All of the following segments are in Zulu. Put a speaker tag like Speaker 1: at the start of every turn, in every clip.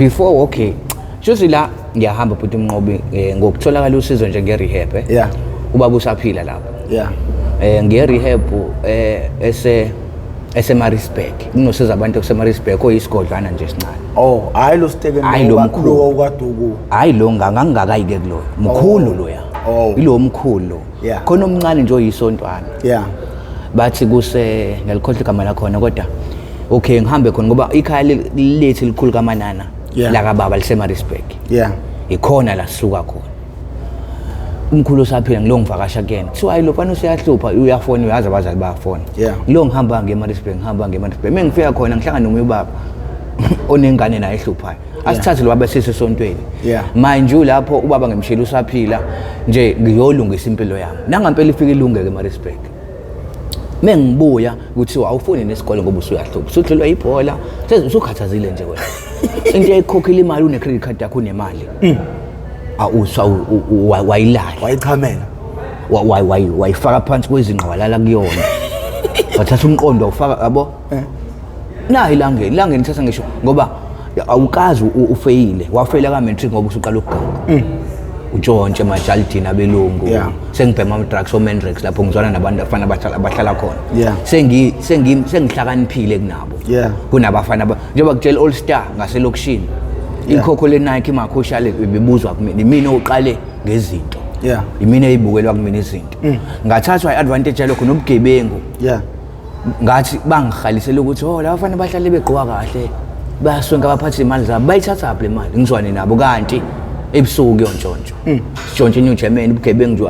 Speaker 1: Before, okay, shuthi la ngiyahamba bhuti Mnqobi, ngokutholakala usizo nje nge-rehab, eh. Ubaba usaphila lapho. Nge-rehab, ese eseMaritzburg, kunosiza abantu kuseMaritzburg, oyisigodlwana nje esincane.
Speaker 2: Oh, hayi lo siteke.
Speaker 1: Hhayi, lo mkhulu.
Speaker 2: Lo okade uku
Speaker 1: Hayi, lo ngangingakayike kuloyo mkhulu loya. Ilo mkhulu lo. Khona omncane nje oyisontwana. Bathi kuse, ngiyalikhohlwa igama lakhona, kodwa okay, ngihambe khona ngoba ikhaya lethu likhulu kamanana lakababa liseMaritzburg. Ikhona la sisuka khona. Umkhulu usaphila, ngilo ngivakasha kuyena. Kuthiwa hayi, lo mfana useyahlupha, uyafona, uyazi abazali bayafona. Ngilo ngihamba ngeMaritzburg, ngihamba ngeMaritzburg. Uma ngifika khona ngihlangana nomunye ubaba onengane naye ehluphayo. Asithathe lo baba sise esontweni. Mind you, lapho ubaba ngimshilo usaphila nje, ngiyolungisa impilo yami. Nangampela ifike ilungeke eMaritzburg. Mengibuya kuthiwa awufuni nesikole ngoba usuyahlupha, usudlulwa ibhola, usukhathazile nje wena. Into eyikhokhela imali, une-credit card yakho, unemali, wayilahla.
Speaker 2: Wayichamela.
Speaker 1: Wayifaka phansi kwezinqa, walala kuyona, wathatha umqondo wawufaka, yabo. Nayi ilangeni, ilangeni thatha ngisho ngoba awukazi ufeyile, wafeyila ka-matric ngoba usuqala ukuganga, utshontshe emajalidini abelungu. Sengibhema ama-drugs, o-Mandrax, lapho ngizwana nabantu abafana abahlala khona. Sengihlakaniphile kunabo. Kunabafana njengoba kutshela All Star ngaselokishini, ikhokho le-Nike imakhoshale bebuzwa kumina, imina oqale ngezinto. Imina eyibukelwa kumina izinto. Ngathathwa i-advantage yalokho nobugebengu. Ngathi bangihalisela ukuthi, oh, laba bafana bahlale begqoka kahle, bayaswenka, baphathe imali zabo, bayithathaphi le mali? Ngizwane nabo, kanti ebusuku kuyontshontshwa. Sitshontshe iNew Germany, ubugebengu nje,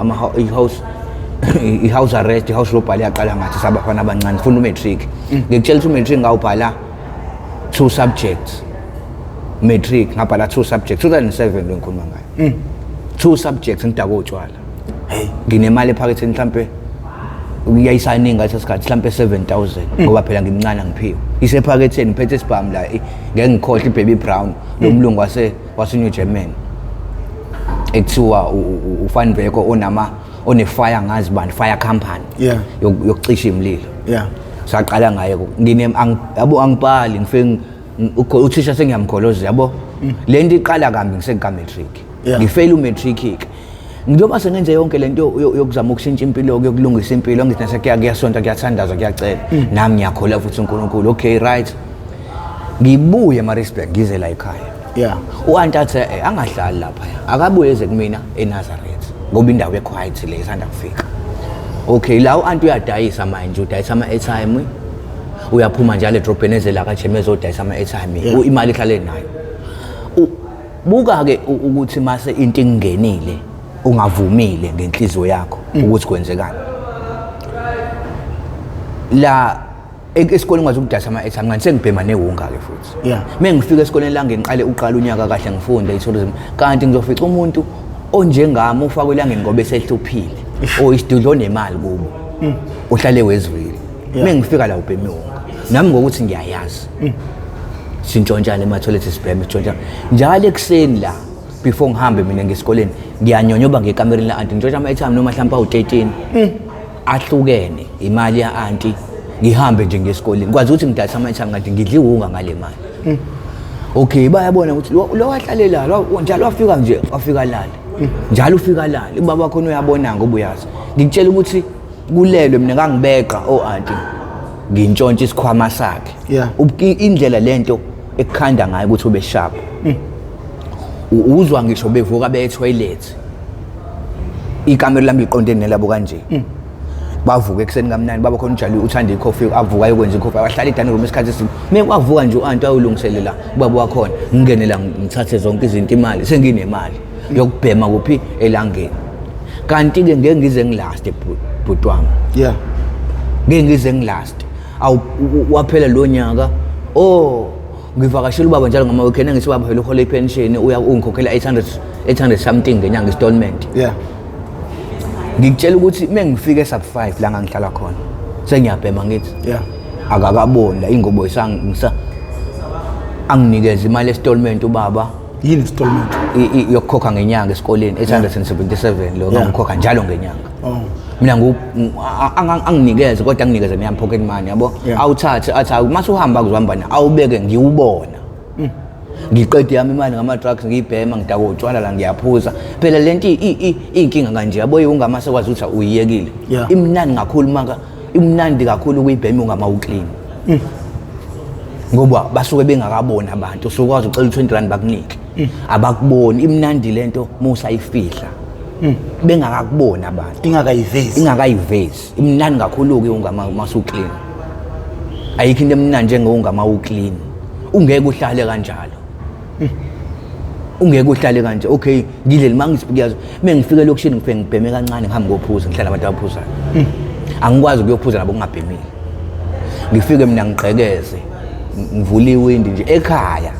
Speaker 1: i-house arrest, i-house robbery yaqala ngathi sabafana abancane funda u-matric. Ngikutshela ukuthi u-matric ngawubhala two subjects. Matric ngabhala two subjects, 2007 lo ngikhuluma ngayo, two subjects, ngidakwe utshwala.
Speaker 2: Hey.
Speaker 1: Nginemali ephaketheni, mhlampe yayisaningi ngaleso sikhathi, mhlampe 7000, ngoba phela ngimncane, angiphiwe, isephaketheni, ngiphethe isibhamu la, ngeke ngikhohle i-baby brown lo mlungu wase New Germany ekuthiwa uFan Veko, onama one-fire, ngazi bani, fire company yokucisha imililo. Saqala ngaye ngine yabo, angibhali, ngifike uthisha sengiyamgoloza, yabo. Le nto iqala kambi ngiseka-matric. Ngifeyile u-matric ke, njengoba sengenze yonke lento yokuzama ukushintsha impilo, yokulungisa impilo, ngithi nase kuyasonta, kuyathandaza, kuyacela, nami ngiyakholwa futhi uNkulunkulu. Okay, right, ngibuye eMaritzburg, ngize la ekhaya. U-anti athi, angahlali lapha, akabuye eze kumina eNazareth ngoba indawo equiet le, isanda kufika. Okay, la u-anti uyadayisa manje, udayisa ama-airtime, uyaphuma njalo edrobheni eze la kaJeme ezodayisa ama-airtime. Imali ihlale nayo. Buka-ke ukuthi mase into ingenile ungavumile ngenhliziyo yakho ukuthi kwenzekani la esikoleni. Ngikwazi ukudayisa ama-airtime kanti sengibhema newunga-ke futhi. Uma ngifika esikoleni la, ngiqale uqala unyaka kahle, ngifunde i-tourism, kanti ngizofica umuntu onjengami ufakwe elangeni ngoba esehluphile, oyisidudla, onemali kubo, uhlale wezwile. Uma ngifika la ubhema iwunga nami ngokuthi ngiyayazi, sintshontshane emathoyilethi, sibheme, sitshontshane njalo ekuseni la before ngihambe mina ngesikoleni. Ngiyanyonyoba ngekamereni la-anti, ngitshontsha ama-airtime noma mhlawumpe awu-13 ahlukene, imali ya-anti, ngihambe nje ngesikoleni. Kwazi ukuthi ngidayisa ama-airtime kanti ngidla iwunga ngale mali. Okay, bayabona ukuthi lo wahlalela lo njalo, wafika nje, wafika lala njalo, ufika lala. Ubaba khona uyabona ngoba uyazi. Ngikutshela ukuthi kulelwe mina, ngangibeqa o-anti, ngintshontshe isikhwama sakhe. Indlela lento ekukhanda ngayo ukuthi ube sharp. Uzwa ngisho bevuka beye toilet, ikamelo lami liqonde nelabo kanje. Bavuka ekuseni kamnandi, baba khona ujali, uthanda ikhofi, avuka ayokwenza ikhofi, abahlala i-dining room isikhathi eside. Mekwavuka nje u-anti ayolungiselela ubaba wakhona, ngingene la ngithathe zonke izinto, imali, senginemali yokubhema kuphi? Elangeni. Kanti-ke ngeke ngize ngilaste, bhuti wami. Ngeke ngize ngilaste. Awu, waphela lo nyaka. Oh, ngivakashela ubaba njalo ngama-weekend. Angithi ubaba phela uhola ipension, uya ungikhokhela 800 800 something ngenyanga, installment. Ngikutshela ukuthi uma ngifika e-sub 5 la ngangihlala khona, sengiyabhema, ngithi akakaboni la ingubo ngisa anginikeze imali installment ubaba.
Speaker 2: Yini installment?
Speaker 1: Yokukhokha ngenyanga esikoleni, 877 lo. Ngikhokha njalo ngenyanga. Mina anginikeze, kodwa anginikeze neyami pocket money, yabo. Awuthathe, athi, "Awu, mase uhamba kuzohamba na, awubeke ngiwubona." Ngiqede yami imali ngama-drugs, ngiyibhema, ngidakwa utshwala la, ngiyaphuza phela. Lento iyinkinga kanje, yabo, ungama sekwazi ukuthi uyiyekile. Imnandi kakhulu, maka imnandi kakhulu ukuyibhema ungama uclean, ngoba basuke bengakaboni abantu. Usukwazi ucela u-20 rand bakunike, abakuboni. Imnandi lento musayifihla bengakakuboni abantu.
Speaker 2: Ingakayivezi.
Speaker 1: Ingakayivezi. Imnandi kakhulu-ke ungama masuclean. Ayikho into emnandi njengowungama uclean. Ungeke uhlale kanjalo, ungeke uhlale kanje. Okay, ngidlele mangisibukyazo, mengifika elokishini ngifike ngibheme kancane, ngihambe ngophuza, ngihlala abantu abaphuzayo. Angikwazi ukuyophuza nabo ngingabhemile. Ngifike mina ngigqekeze, ngivule iwindi nje ekhaya,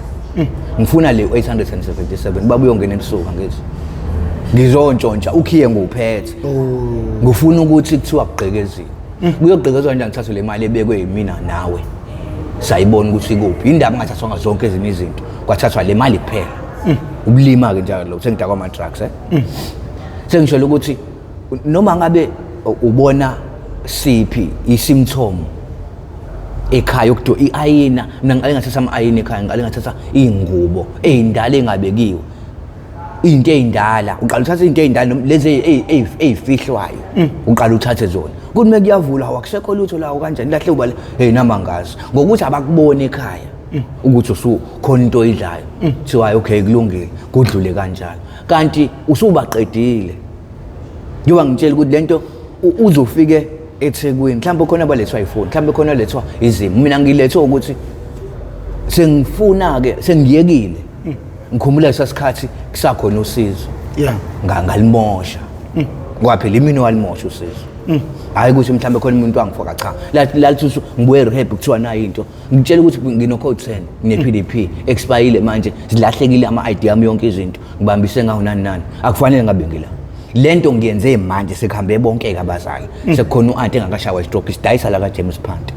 Speaker 1: ngifuna le 877. Baba uyongena ebusuku, angithi ngizontshontsha ukhiye ngiwuphethe. Ngifuna ukuthi kuthiwa kugqekeziwe, kuyogqekezwa kanjani? Kuthathwe le mali ebekwe yimina nawe, sayibona ukuthi ikuphi. Indaba ngathathwanga zonke ezinye izinto, kwathathwa le mali kuphela. Ubulima-ke njalo lo, sengidakwa ama-drugs, eh? Sengisholo ukuthi noma ngabe ubona siphi isymptom ekhaya okudo i-ayina, mina ngiqale ngathatha ama-ayini ekhaya, ngiqale ngathatha iy'ngubo ey'ndala ey'ngabekiwe, iy'nto ey'ndala. Uqala uthathe iy'nto ey'ndala lezi ey'fihlwayo, uqala uthathe zona. Kuthi uma kuyavulwa, hawu, akusekho lutho lawo. Kanjani lahle uba hey, nami angazi ngokuthi abakuboni ekhaya ukuthi usukhona into oyidlayo. Kuthiwa okay, kulungile, kudlule kanjalo, kanti usubaqedile. Njengoba ngitshela ukuthi lento uzofike eThekwini, mhlawumbe khona abalethwa ifoni, mhlawumbe khona lethwa izimo. Mina ngilethwe ukuthi sengifuna ke, sengiyekile. Ngikhumbula leso sikhathi kusakhona usizo. Ngalimosha ngoba phela imini walimosha usizo, hhayi ukuthi mhlawumbe khona umuntu wangifaka. Cha, lathi ngibuye rehab, kuthiwa nayo into. Ngitshela ukuthi ngino-code 10, ngine-PDP expire manje, zilahlekile ama-ID ami, yonke izinto ngibambise ngawo, nani nani. Akufanele ngabe ngila le nto ngiyenze manje. Sekuhambe bonke-ke abazali, sekukhona u-anti engakashawa istroke, sidayisa la ka-James Pant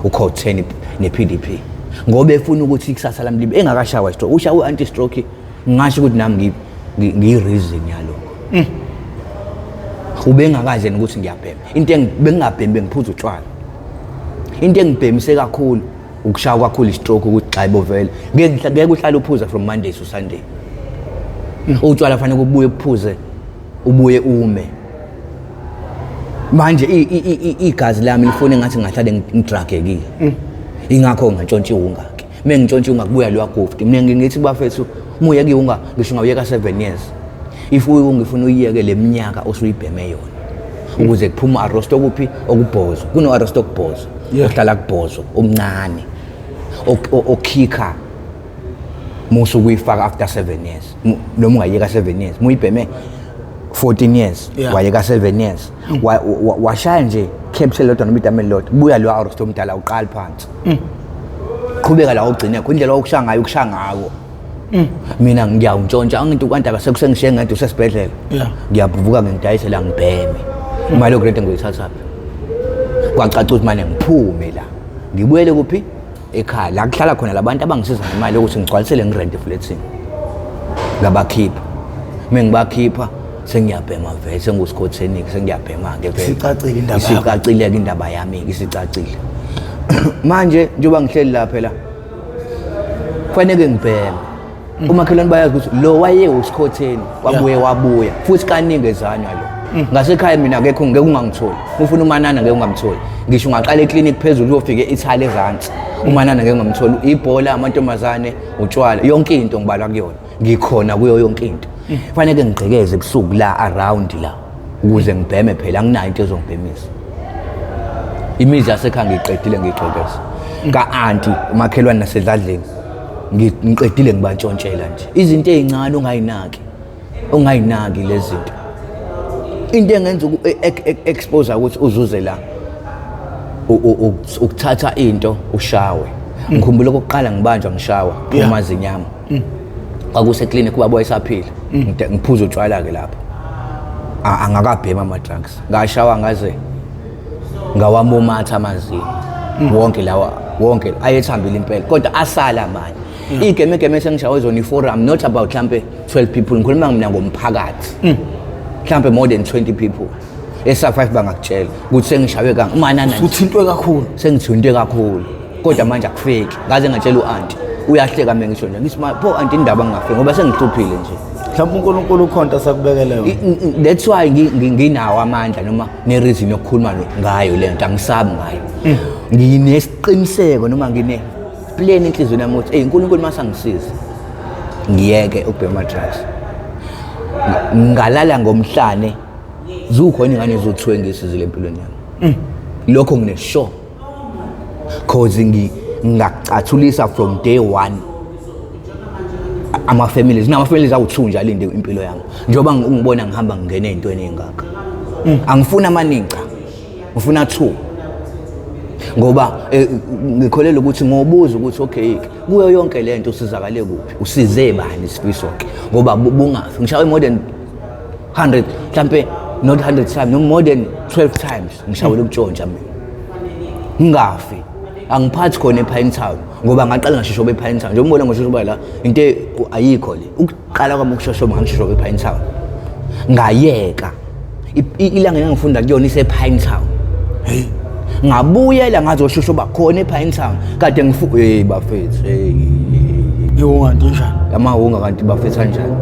Speaker 1: u-code 10 ne-PDP, ngoba efuna ukuthi ikusasa lami libe engakashawa istroke. Ushawe u-anti stroke, ngingasho ukuthi nami ngiyi-reason yalokho. Ubengakazi yena ukuthi ngiyabhema. Into bengingabhemi, bengiphuza utshwala. Into engibhemise kakhulu ukushaya kakhulu istroke, ukuthi hayi bo, vele ngeke uhlale uphuza from Monday to Sunday utshwala. Fanele ubuye uphuze, ubuye ume. Manje igazi lami lifuna engathi ngahlale ngidragekile, ingakho ngantshontsha iwunga-ke. Uma ngintshontsha iwunga, kubuya lowa gufti. Mina ngithi bafethu, uma uyeka iwunga, ngisho ungawuyeka 7 years, if uyiwunga ifuna uyiyeke le minyaka osuyibheme yona, ukuze kuphume u-arosto kuphi okubhozo. Kuno-arosto okubhozo ohlala kubhozo omncane okhikha musu ukuyifaka after 7 years. Noma ungayeka 7 years, muyibheme 14 years, wayeka 7 years, washaya nje capsule lodwa noma idameni lodwa, buya lo arosto omdala, uqala phansi, qhubeka la ugcine khona. Indlela okushaya ngayo, ukushaya ngako. Mina ngiyawuntshontsha, angithi ukanti akasekusengishiye ngedwa, usesibhedlela. Ngiyavuka ngidayisela, ngibheme. Imali yokurenta ngiyithathaphi? Kwacaca ukuthi mane ngiphume la, ngibuyele kuphi? Ekhaya la kuhlala khona labantu abangisiza ngemali yokuthi ngigcwalisele ngirente eflethini. Ngabakhipha. Uma ngibakhipha, sengiyabhema vele, sengusikhotheni-ke, sengiyabhema-ke vele.
Speaker 2: Isicacile indaba yakho.
Speaker 1: Isicacile-ke indaba yami-ke, isicacile manje. Njengoba ngihleli la phela, kufanele ngibheme. Umakhelwane bayazi ukuthi lo waye usikhotheni, wabuye, wabuya futhi kaningi ezanywa lo ngasekhaya. Mina akekho, ngeke ungangitholi. Ufuna umanana, ngeke ungamtholi. Ngisho ungaqala eklinikhi phezulu, uyofika e-Italy ezansi, umanana ngeke ungamtholi. Ibhola, amantombazane, utshwala, yonke into ngibalwa kuyona, ngikhona kuyo yonke into. Kufanele ngigqekeze ebusuku la around la ukuze ngibheme phela, anginayo into ezongibhemisa. Imizi yasekhaya ngiyiqedile, ngiyigqekeza ka-anti, umakhelwane nasedladleni, ngiqedile ngibantshontshela nje izinto ey'ncane ongayinaki, ongayinaki lezi zinto. Into engenza expose ukuthi uzuze la ukuthatha into ushawe. Ngikhumbula okokuqala ngibanjwa, ngishawa, phuma zinyama, kwakuseklinikhi, ubaba wayesaphila. Ngiphuza utshwala-ke lapho. Angakabhemi ama-drugs. Ngashawa ngaze ngawamumatha amazinyo wonke lawa, wonke ayethambile impela, kodwa asala amanye. Igemegeme esengishawe zona i-forum, not about mhlampe 12 people, ngikhuluma mina ngomphakathi, mhlampe more than 20 people esa-5 bangakutshela ukuthi sengishawe kanga umanana nje.
Speaker 2: Uthintwe kakhulu.
Speaker 1: Sengithinte kakhulu, kodwa manje akufiki. Ngaze ngatshela u-anti, Uyahleka mina ngisho nje, ngithi pho anti indaba ngingafe ngoba sengihluphile nje.
Speaker 2: Mhlawumbe uNkulunkulu ukhonta sakubekele yona.
Speaker 1: That's why nginawo amandla noma ne-reason yokukhuluma ngayo le nto, angisabi ngayo. Nginesiqiniseko noma ngine plan enhliziyweni yami ukuthi, "Ey uNkulunkulu masangisiza ngiyeke ukubhema drugs." Ngalala ngomhlane zukhona ingane ezothiwe ngisizile empilweni yami. Lokho ngine sure. Cause ngingakucathulisa from day one ama families, nama families awu2 nje alinde impilo yami. Njengoba ungibona ngihamba ngingena ezintweni ezingaka. Angifuni amaningi cha. Ngifuna 2. Ngoba ngikholelwa ukuthi ngobuza ukuthi okay kuyo yonke lento usizakale kuphi, usize bani Sifiso ke, ngoba bungafi. Ngishawe more than 100, mhlambe not 100 times, no more than 12 times ngishawele ukutshontsha mina. Ngingafi. Angiphathi khona ePine Town ngoba ngaqala ngashoshoba ePine Town. Njengoba ubona ngoshoshoba la into ayikho le. Ukuqala kwami ukushoshoba ngangishoshoba ePine Town. Ngayeka. Ilanga engangifunda kuyona isePine Town.
Speaker 2: Hey.
Speaker 1: Ngabuyela ngazoshoshoba khona ePine Town. Kade ngifu hey bafethu, hey.
Speaker 2: Iwunga nto njani?
Speaker 1: Amahunga kanti bafethu kanjani?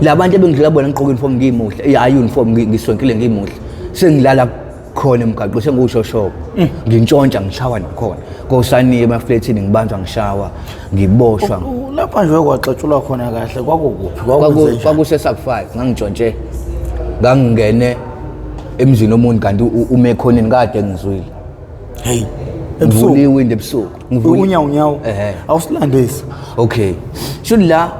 Speaker 1: Labantu ebengidlula bona ngigqoke uniform ngimuhle, hayi uniform ngisonkile ngimuhle. Sengilala khona emgaqweni sengushoshoba. Ngintshontsha ngishawa nakhona. Kosani emaflatini ngibanjwa ngishawa, ngiboshwa.
Speaker 2: Lapha nje kwaxatshulwa khona kahle kwakukuphi? Kwakwenze njani?
Speaker 1: Kwakuse sub 5 ngangitshontshe. Ngangingene emzini omuntu kanti ume ekhoneni kade ngizwile.
Speaker 2: Hey.
Speaker 1: Ngivule
Speaker 2: Ebusuku.
Speaker 1: iwindi ebusuku. Ngivule
Speaker 2: Unyawo unyawo.
Speaker 1: Ehhe.
Speaker 2: Awusilandisi.
Speaker 1: Okay. Shuthi la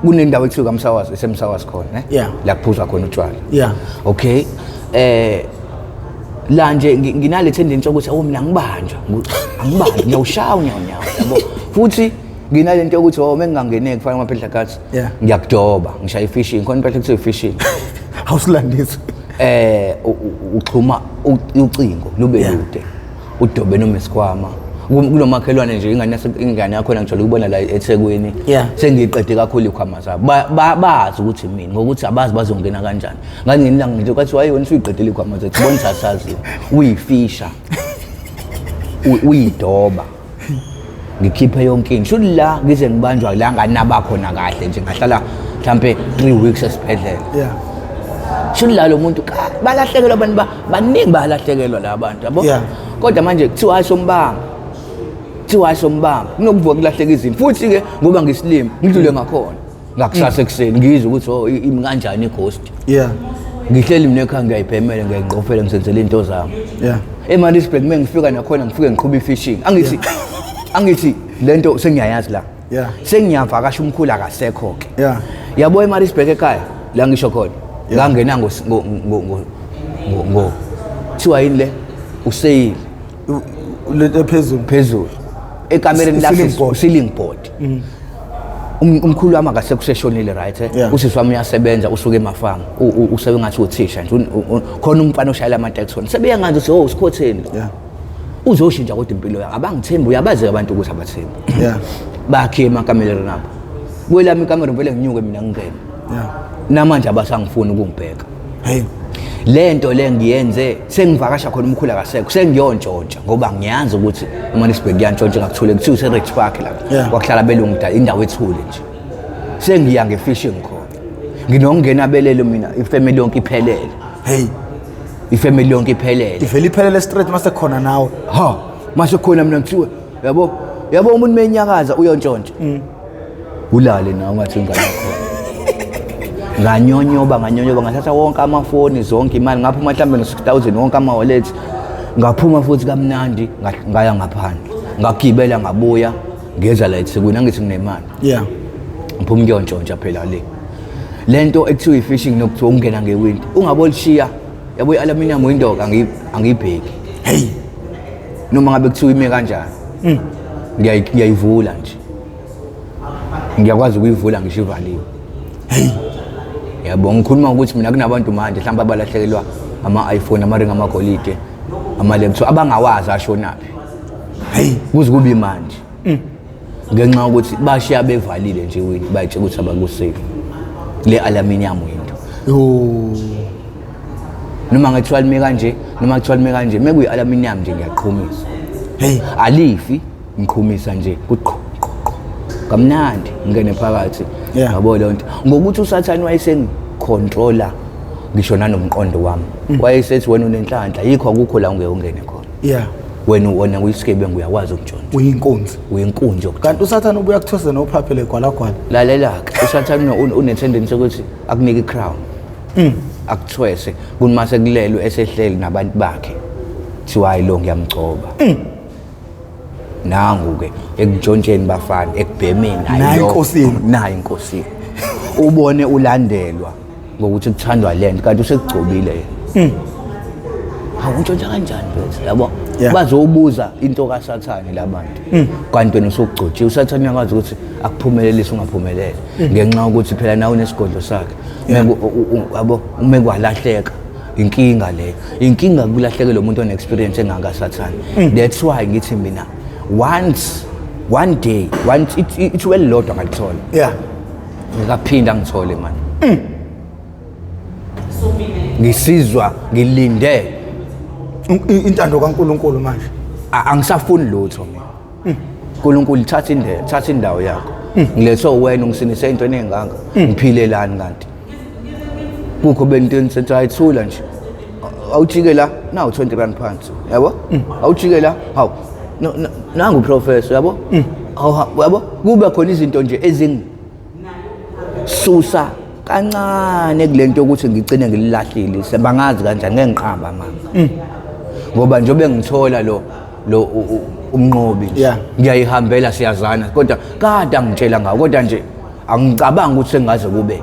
Speaker 1: kunendawo ekuthiwa kaMsawazi, eseMsawazi khona, ne?
Speaker 2: Yeah.
Speaker 1: La kuphuzwa khona utshwala.
Speaker 2: Yeah.
Speaker 1: Okay. La nje nginale tendency yokuthi awu mina ngibanjwa, angibanjwa, ngiyawushaya unyawo unyawo, yabo. Futhi nginale nto yokuthi oh mengingangeneki kufana amaphehla kathi.
Speaker 2: Yeah.
Speaker 1: Ngiyakudoba, ngishaya ifishing, khona impahla ekuthiwa ifishing.
Speaker 2: Awusilandisi.
Speaker 1: Uxhuma ucingo lube
Speaker 2: Yeah.
Speaker 1: lude. Udobe noma isikhwama. Kunomakhelwane nje ingane ingane yakho ngijwayele ukubona la eThekwini.
Speaker 2: Yeah.
Speaker 1: Sengiqede kakhulu ikhwama zabo. Bazi ukuthi mina ngokuthi abazi bazongena kanjani. Nganginilanga nje kwathi hayi wena usuyiqedile ikhwama zethu, bona sasazi. Uyifisha. Uyidoba. Ngikhiphe yonke into. Shuthi la ngize ngibanjwa la nganaba khona kahle nje ngahlala mhlambe 3 weeks esibhedlela.
Speaker 2: Yeah.
Speaker 1: Shuthi la lo muntu balahlekelwa abantu baningi balahlekelwa la bantu yabo.
Speaker 2: Yeah.
Speaker 1: Kodwa manje kuthiwa hayi sombamba. Kuthiwa hayi sombamba. Kunokuvuka kulahleka izinto. Futhi ke ngoba ngisilima ngidlule ngakhona. Ngakusasa ekuseni ngizwe ukuthi oh imi kanjani ighost.
Speaker 2: Yeah.
Speaker 1: Ngihleli mina ekhaya ngiyayibhemela ngiyayingqofela ngisenzela into zami.
Speaker 2: Yeah.
Speaker 1: eMaritzburg mengifika nakhona ngifike ngiqhuba ifishing. Angithi lento sengiyayazi la.
Speaker 2: Yeah.
Speaker 1: Sengiyavakasha umkhulu akasekho ke.
Speaker 2: Yeah.
Speaker 1: Yabo eMaritzburg ekhaya la ngisho khona.
Speaker 2: Yeah.
Speaker 1: Ngangena ngo kuthiwa yini le? Useyile.
Speaker 2: Lento ephezulu.
Speaker 1: Phezulu. Ekamereni lakhe
Speaker 2: Ceiling board.
Speaker 1: Ceiling board. Umkhulu wami akasekho useshonile, right?
Speaker 2: Yeah.
Speaker 1: Usisi wami uyasebenza usuke emafamu. Usebenza ngathi uthisha nje. Khona umfana oshayela ama-taxi khona. Sebeya ngathi uthi, oh, usikhotheni.
Speaker 2: Yeah.
Speaker 1: Uzoshintsha kodwa impilo yakhe. Abangithembi, uyabazi abantu ukuthi abathembi.
Speaker 2: Yeah.
Speaker 1: Bakhe emakamereni abo. Kwelami ikamera vele nginyuke mina ngingene.
Speaker 2: Yeah.
Speaker 1: Namanje abasangifuni ukungibheka.
Speaker 2: Hey.
Speaker 1: Lento le ngiyenze sengivakasha khona umkhulu akasekho, sengiyontshontsha ngoba ngiyazi ukuthi eMaritzburg kuyantshontsha ngakuthule, kuthiwa use-Rich Park lapha.
Speaker 2: Yeah.
Speaker 1: Kwakuhlala belungu kudala, indawo ethule nje. Sengiya ngefishing khona. Nginokungena belele mina, ifamily yonke iphelele.
Speaker 2: Hey.
Speaker 1: Ifamily yonke iphelele.
Speaker 2: Ivele iphelele straight mase khona nawe.
Speaker 1: Ha, mase khona mina ngithiwe, yabo, yabo umuntu menyakaza uyontshontsha. Ulale nawe ungathi ingane yakho. Nganyonyoba, nganyonyoba, ngathatha wonke amafoni, zonke imali, ngaphuma mhlambe no 6000 wonke ama wallets. Ngaphuma futhi kamnandi, ngaya ngaphandle. Ngagibela ngabuya, ngeza la eThekwini, angithi nginemali.
Speaker 2: Yeah.
Speaker 1: Ngiphuma ngiyontshontsha phela le. Lento ekuthiwa ifishing nokuthiwa ungena ngewindi. Ungabolishiya, yabo i-aluminium window angiyibheki.
Speaker 2: Hey.
Speaker 1: Noma ngabe kuthiwa ime kanjani. Ngiyayivula nje. Ngiyakwazi ukuyivula ngisho ivaliwe.
Speaker 2: Hey.
Speaker 1: Yabo ngikhuluma ukuthi mina kunabantu manje mhlawumbe abalahlekelwa ama-iPhone, amaringi amagolide, ama-laptop abangawazi ashonaphi.
Speaker 2: Hey.
Speaker 1: Kuze kube manje. Ngenxa yokuthi bashiya bevalile nje wini, bayitshela ukuthi abakusafe. Le aluminium window.
Speaker 2: Yo.
Speaker 1: Noma ngathiwa lime kanje, noma kuthiwa lime kanje, mekuyi aluminium nje ngiyaqhumisa.
Speaker 2: Hey.
Speaker 1: Alifi ngiqhumisa nje kuqhu. Kamnandi ngene phakathi. Yabo leyo nto. Ngokuthi uSathane wayesengicontrola ngisho nanomqondo wami. Wayesethi wena unenhlanhla, yikho akukho la ungeke ungene khona. Wena uyisigebengu, uyakwazi ukutshontsha.
Speaker 2: Uyinkunzi.
Speaker 1: Uyinkunzi yokuthi.
Speaker 2: Kanti uSathane ubuya kuthwese nophaphele gwalagwala.
Speaker 1: Lalela-ke, uSathane une-tendency yokuthi akunike i-crown. Akuthwese kunima sekulelwe esehleli nabantu bakhe. Kuthiwa hayi lo ngiyamgcoba. Nangu-ke ekuntshontsheni bafana, ekubhemeni, hayi
Speaker 2: Nayi
Speaker 1: lo.
Speaker 2: inkosini.
Speaker 1: Nayi inkosini. Ubone ulandelwa ngokuthi kuthandwa lento kanti usekugcobile yena. Hawu, untshontsha kanjani mfethu, yabo? Bazobuza into kaSathane labantu. Kanti wena usugcotshiwe. uSathane uyakwazi ukuthi akuphumelelise ungaphumeleli. Ngenxa yokuthi phela nawe unesigodlo sakhe. Yabo, uma kwalahleka inkinga leyo. Inkinga kulahleke lo muntu one experience engaka Sathane. That's why ngithi mina once, one day, once ithuba elilodwa ngalithola. Ngikaphinda ngithole manje. Ngisizwa ngilinde
Speaker 2: Intando kaNkuluNkulu manje.
Speaker 1: Angisafuni lutho mina. uNkulunkulu thatha indlela, thatha indawo yakho. Ngilethwe wena ungisinise into enenganga. Ngiphilelani kanti? Kukho bentweni sethi ayithula nje. Awujike la, nawu 20 rand phansi. Yabo? Awujike la, hawu. Nangu professor, yabo? Hawu, yabo? Kube khona izinto nje ezingi susa kancane kulento yokuthi ngigcine ngililahlile. Sebangazi kanjani, ngeke ngiqamba amanga. Ngoba njengoba ngithola lo umnqobi nje. Ngiyayihambela, siyazana, kodwa kade angitshela ngawo, kodwa nje angicabangi ukuthi sengaze kube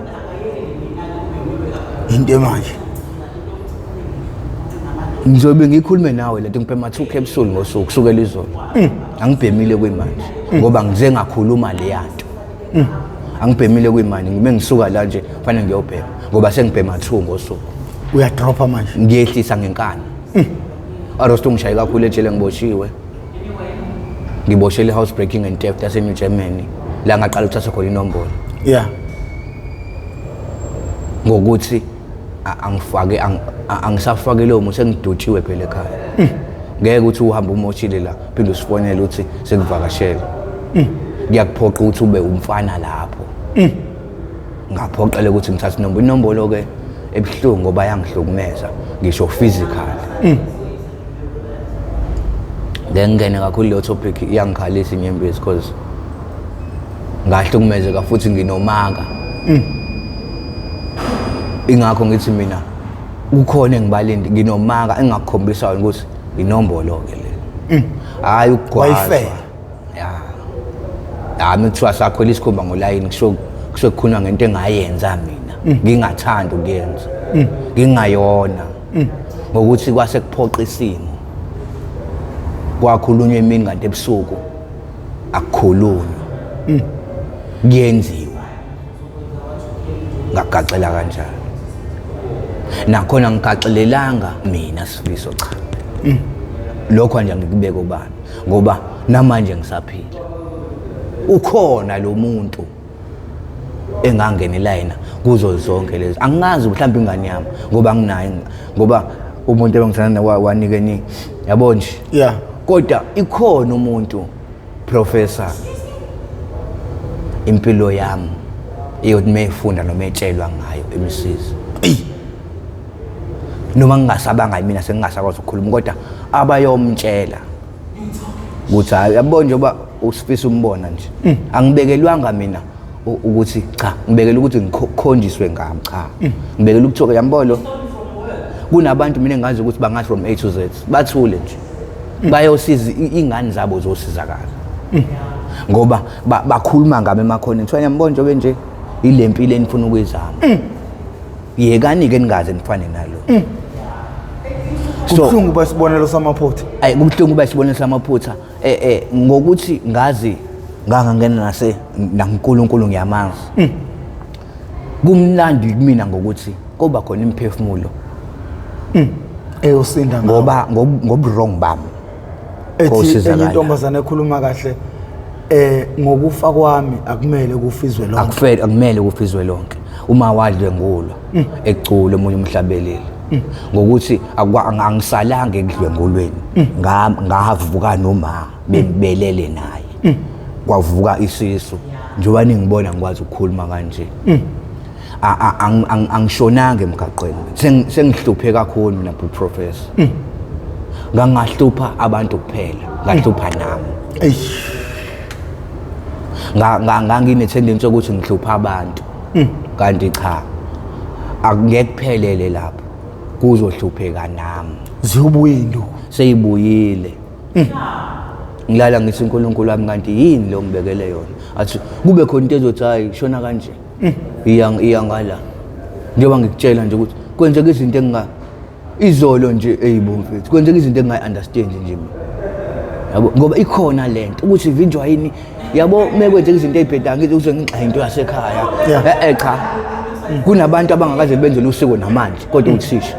Speaker 2: into manje.
Speaker 1: Ngizobe ngikhulume nawe lento, ngibhema 2 capsule ngosuku kusukela izolo. Angibhemile kuyimanje ngoba ngize ngakhuluma le yanto. Angibhemile kuyimanje, ngime ngisuka la nje fanele ngiyobhema ngoba sengibhema 2 ngosuku.
Speaker 2: Uyadropa manje.
Speaker 1: Ngiyehlisa ngenkani. Arosto ngishaye kakhulu ejele, ngiboshiwe. Ngiboshele house breaking and theft yase New Germany. La ngaqala ukuthatha khona inombolo. Ngokuthi angifake angisafake lo muntu, sengidutshiwe phela ekhaya. Ngeke ukuthi uhambe umoshile la phinde usifonele uthi sekuvakashela. Ngiyakuphoqa ukuthi ube umfana lapho. Ngaphoqela ukuthi ngithathe inombolo. Inombolo ke ebuhlungu ngoba yangihlukumeza ngisho physical. Ngeke ngingene kakhulu leyo topic, iyangikhalisa inyembezi because ngahlukumezeka futhi nginomaka. Ingakho ngithi mina kukhona engibalindi, nginomaka engakukhombisa ukuthi inombolo ke le. Hayi ukugwazwa.
Speaker 2: Wayifela.
Speaker 1: Ya. Yami kuthiwa sakhwela isikhumba ngolayini, kusho kusuke kukhulunywa ngento engayenza mina. Ngingathanda ukuyenza. Ngingayona. Ngokuthi kwase kuphoqa isimo. Kwakhulunywa emini kanti ebusuku akukhulunywa. Kuyenziwa. Ngagaxela kanjalo. Nakhona ngigaxelelanga mina Sifiso, cha. Lokho nje ngikubeke obani ngoba namanje ngisaphila. Ukhona lo muntu engangenela yena kuzo zonke lezi. Angazi mhlawumbe ingane yami ngoba anginayo, ngoba umuntu ebengithanda wanike ni yabo nje. Kodwa ikhona umuntu professor impilo yami iyothi mayifunda noma etshelwa ngayo imsizi. Noma ngingasabanga mina sengingasakwazi ukukhuluma, kodwa abayomtshela ukuthi hayi yabo njengoba usifisa umbona nje, angibekelwanga mina ukuthi cha, ngibekela ukuthi ngikhonjiswe ngami, cha, ngibekela ukuthi yambolo kunabantu mina engazi ukuthi bangathi from A to Z bathule nje bayosiza ingane zabo zosizakala ngoba bakhuluma ngami emakhoneni, kuthiwa ngiyambona njengoba nje ile mpilo enifuna ukuyizama, yekani-ke ningaze nifane nalo.
Speaker 2: So kubuhlungu uba isibonelo samaphutha.
Speaker 1: Ayi, kubuhlungu uba isibonelo samaphutha ngokuthi ngazi ngangangena nase naNkulunkulu ngiyamazi. Kumnandi kumina ngokuthi kuba khona imiphefumulo
Speaker 2: eyosinda ngawo.
Speaker 1: Ngoba ngobu-wrong bami
Speaker 2: ethi
Speaker 1: kosizakala.
Speaker 2: Enye intombazane ekhuluma kahle ngokufa kwami akumele kufizwe lonke.
Speaker 1: Akufele, akumele kufizwe lonke uma wadlwengulwa ecula omunye umhlabeleli ngokuthi angisalanga ekudlwengulweni, ngavuka noma bembelele naye. Kwavuka isisu njengoba ningibona ngikwazi ukukhuluma kanje. Angishonanga emgaqweni, sengihluphe kakhulu mina bu professor. Ngangahlupha abantu kuphela, ngahlupha nami.
Speaker 2: Eish.
Speaker 1: Ngangine-tendency yokuthi ngihlupha abantu, kanti cha, akungeke kuphelele lapho, kuzohlupheka nami.
Speaker 2: Ziyobuya induku.
Speaker 1: Seyibuyile. Ngilala ngithi, uNkulunkulu wami, kanti yini lo ngibekele yona? Athi kube khona into ezothi, hayi, shona kanje, iya iya ngala. Njengoba ngikutshela nje ukuthi kwenzeka izinto enginga izolo nje, eyibo mfethu, kwenzeka izinto engingayi-understand nje mina, yabo, ngoba ikhona lento ukuthi ivinjwa yini, yabo. Mekwenzeka izinto ey'bhedayo ngithi uze ngigxeke into yasekhaya. Eh, cha, kunabantu abangakaze benze usiko namanje, kodwa uthisha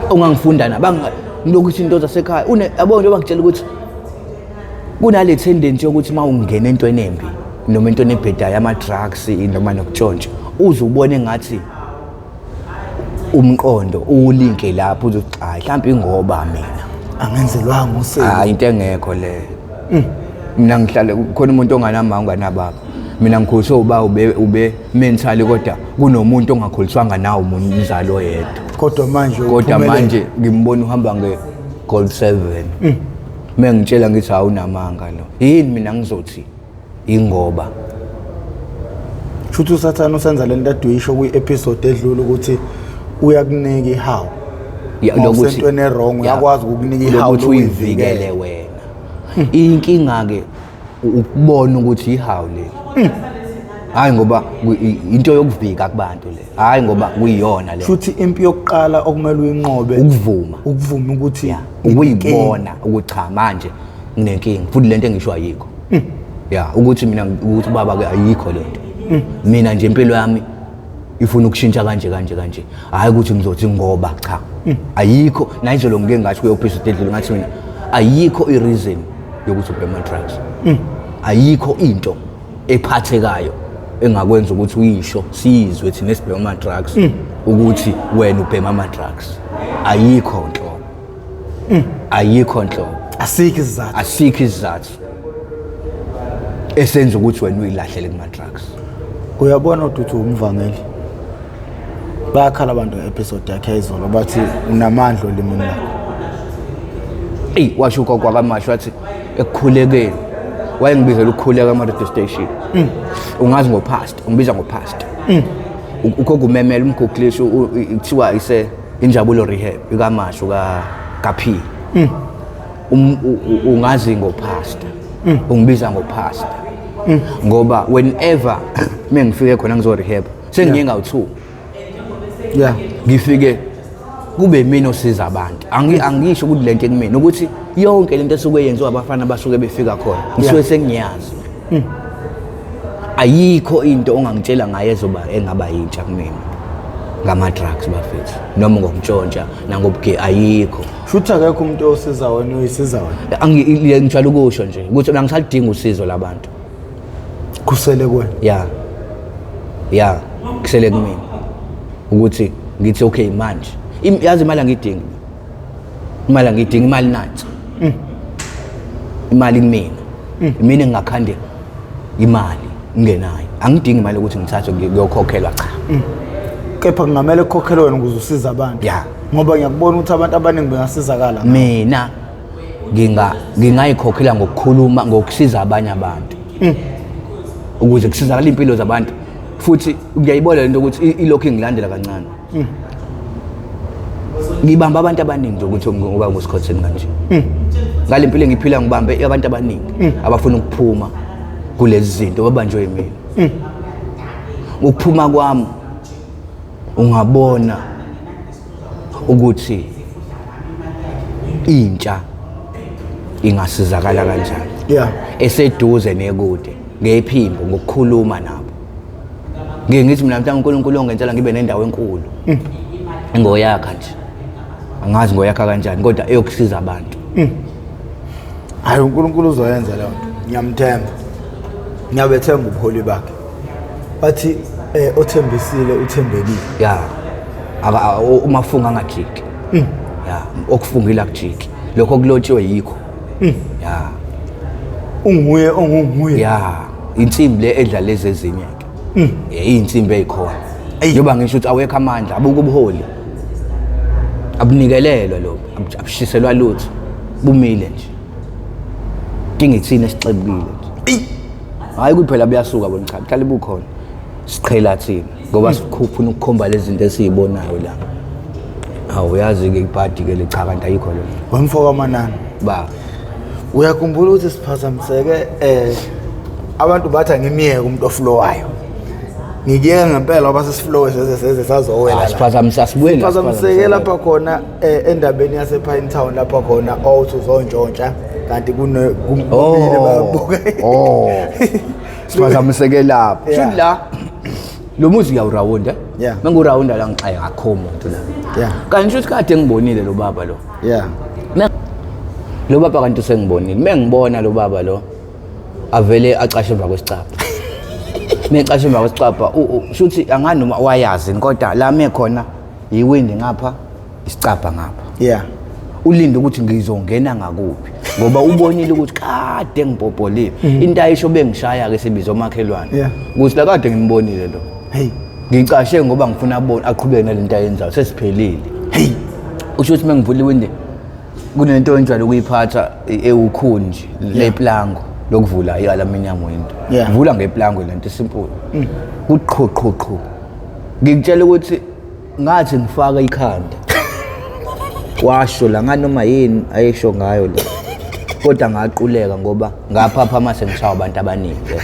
Speaker 1: ongangifunda nabo ngilokhu into zasekhaya une, yabo, njengoba ngitshela ukuthi kunale tendency yokuthi uma ungena entweni embi noma entweni ebhedayo, ama-drugs noma nokutshontsha, uze ubone ngathi umqondo uwulinke lapho, uzothi hayi, mhlawumbe ingoba mina
Speaker 2: angenzelwanga usiko.
Speaker 1: Hayi, into engekho leyo. Mina ngihlale khona umuntu onganama, onganababa. Mina ngikhuliswe uba ube mentally, kodwa kunomuntu ongakhuliswanga nawo umzali oyedwa.
Speaker 2: Kodwa manje
Speaker 1: kodwa
Speaker 2: uphumelele.
Speaker 1: Manje ngimbona uhamba nge-Golf 7, mengitshela ngithi awunamanga lo, yini mina ngizothi ingoba
Speaker 2: Shuthi usathane usenza lento ade uyisho kwi-episode edlule ukuthi uyakunika ihawu.
Speaker 1: Ya,
Speaker 2: Uma usentweni e-wrong, uyakwazi ukukunika ihawu
Speaker 1: lokuthi uyivikele
Speaker 2: lokuyivikela.
Speaker 1: Wena inkinga-ke ukubona ukuthi ihawu leli, hhayi ngoba into yokuvika kubantu le, hhayi ngoba kuyiyona le.
Speaker 2: Shuthi impi yokuqala okumele uyinqobe
Speaker 1: ukuvuma.
Speaker 2: Ukuvuma ukuthi
Speaker 1: Ya, ukuyibona ukuthi cha, manje nginenkinga futhi lento engisho ayikho, ya, ukuthi mina, ukuthi baba ke ayikho lento. Mina nje impilo yami ifuna ukushintsha kanje kanje kanje, hhayi ukuthi ngizothi ngoba, cha, ayikho. Nayizolo ngike ngasho kuyophisa edlule, ngathi mina ayikho i-reason yokuthi ubhema drugs, ayikho into ephathekayo engakwenza ukuthi uyisho siyizwe thina esibhema ama-drugs ukuthi wena ubhema ama-drugs. Ayikho nhlobo, ayikho nhlobo.
Speaker 2: Asikho isizathu.
Speaker 1: Asikho isizathu esenza ukuthi wena uyilahlele kuma-drugs.
Speaker 2: Uyabona ukuthi umvangeli, bayakhala abantu nge-episode yakhe yayizolo, bathi unamandla olimini lakho.
Speaker 1: Eyi, washo ugogo wakamasho, wathi ekukhulekeni wayengibizela ukukhuleka ama-radio station, ungazi ngopastor, ungibiza ngopastor. Ugogo umemela umguglisho, kuthiwa ise Injabulo Rehab ikamasho ka-P. Ungazi ngopastor, ungibiza ngopastor ngoba whenever mengifike khona ngizo-rehab, sengiye ngawu-two, ngifike kube mina osiza abantu. Angisho ukuthi lento ekumina, ukuthi yonke lento esuke yenziwa abafana basuke befika khona ngisuke sengiyazi. Ayikho into ongangitshela ngayo ezoba engaba yintsha kumina ngama-drugs bafethu, noma ngokutshontsha nangobuge, ayikho.
Speaker 2: Shuthi akekho umuntu osiza wena, uyisiza wena.
Speaker 1: Ngijwayele ukusho nje ukuthi mina ngisaludinga usizo labantu.
Speaker 2: Kusele kuwena.
Speaker 1: Ya, kusele kumina ukuthi ngithi okay, manje yazi imali angiyidingi, imali angiyidingi, imali nansi, imali kumina, mina ngingakhande imali ngingenayo, angidingi imali ukuthi ngithathwe ngiyokhokhelwa, cha.
Speaker 2: Kepha kungamele kukhokhelwe wena ukuze usize abantu.
Speaker 1: Ya.
Speaker 2: Ngoba ngiyakubona ukuthi abantu abaningi bengasizakala.
Speaker 1: Mina ngingayikhokhela ngokukhuluma, ngokusiza abanye abantu ukuze kusizakale impilo zabantu. Futhi ngiyayibona lento ukuthi ilokhu ingilandela kancane, ngibamba abantu abaningi nje ukuthi ngoba ngusikhotheni kanje ngale mpilo engiphila, ngibambe abantu abaningi abafuna ukuphuma kulezi zinto, babanjwe yimina. Ukuphuma kwami ungabona ukuthi intsha ingasizakala kanjani eseduze nekude ngephimbo, ngokukhuluma nabo. Ngike ngithi mina mhlawumbe uNkulunkulu ongenzela ngibe nendawo enkulu engoyakha nje, angazi ngoyakha kanjani, kodwa eyokusiza abantu.
Speaker 2: Hayi, uNkulunkulu uzoyenza leyo nto, ngiyamthemba, ngiyabethemba ubuholi bakhe. Bathi othembisile uthembekile.
Speaker 1: Ya, umafunga angajiki, ya, okufungile akujiki, lokho okulotshiwe yikho, ya.
Speaker 2: Unguye ongunguye.
Speaker 1: Ya, insimbi le edla lezi ezinye ke. Iy'nsimbi ey'khona. Njengoba ngisho ukuthi awekho amandla, abuke ubuholi. Abunikelelwa lobo, abushiselwa lutho. Bumile nje. Inkinga ithina esixebukile nje. Hhayi ukuthi phela buyasuka bona, cha, buhlale bukhona. Siqhela thina ngoba sikhufuna ukukhomba lezi zinto esiyibonayo la. Hawu, uyazi-ke ibhadi-ke le, cha, kanti ayikho le.
Speaker 2: Wemfo kaManana.
Speaker 1: Ba.
Speaker 2: Uyakhumbula ukuthi siphazamiseke, abantu bathi angimiyeke umuntu oflowayo. Ngikuyeka ngempela ngoba sesiflowe seze seze sazowela. La.
Speaker 1: Siphazamisa, sibuyele.
Speaker 2: Siphazamiseke lapha khona, endabeni yase Pine Town, lapha khona owuthi uzontshontsha kanti kune kumile bayabuka.
Speaker 1: Oh. Siphazamiseke lapho.
Speaker 2: Yeah.
Speaker 1: Shuthi la lo muzi uyawurawunda.
Speaker 2: Yeah.
Speaker 1: Mengurawunda la ngixaye ngakho umuntu la. Kanti shuthi kade ngibonile lo baba lo. Lo baba kanti usengibonile. Mengibona lo baba lo avele acashe emva kwesicabha. Mecashe emva kwesicabha, shuthi angani noma wayazi kodwa la mekhona yiwindi ngapha, isicabha ngapha. Ulinde ukuthi ngizongena ngakuphi ngoba ubonile ukuthi kade ngibhobholile. Into ayisho bengishaya ke sibiza omakhelwane. Ukuthi la kade ngimbonile lo.
Speaker 2: Hey.
Speaker 1: Ngicashe ngoba ngifuna abone aqhubeke nalento ayenzayo sesiphelile.
Speaker 2: Hey.
Speaker 1: Usho ukuthi mengivula iwindi kunento enjalo ukuyiphatha ewukhunji leplango lokuvula i-aluminium window. Vula ngeplango lento simple. Kuqhuqhuqhu. Ngikutshela ukuthi ngathi ngifaka ikhanda. Washo la nganoma yini ayesho ngayo le. Kodwa ngaquleka ngoba ngaphapha mase ngishawa abantu abaningi.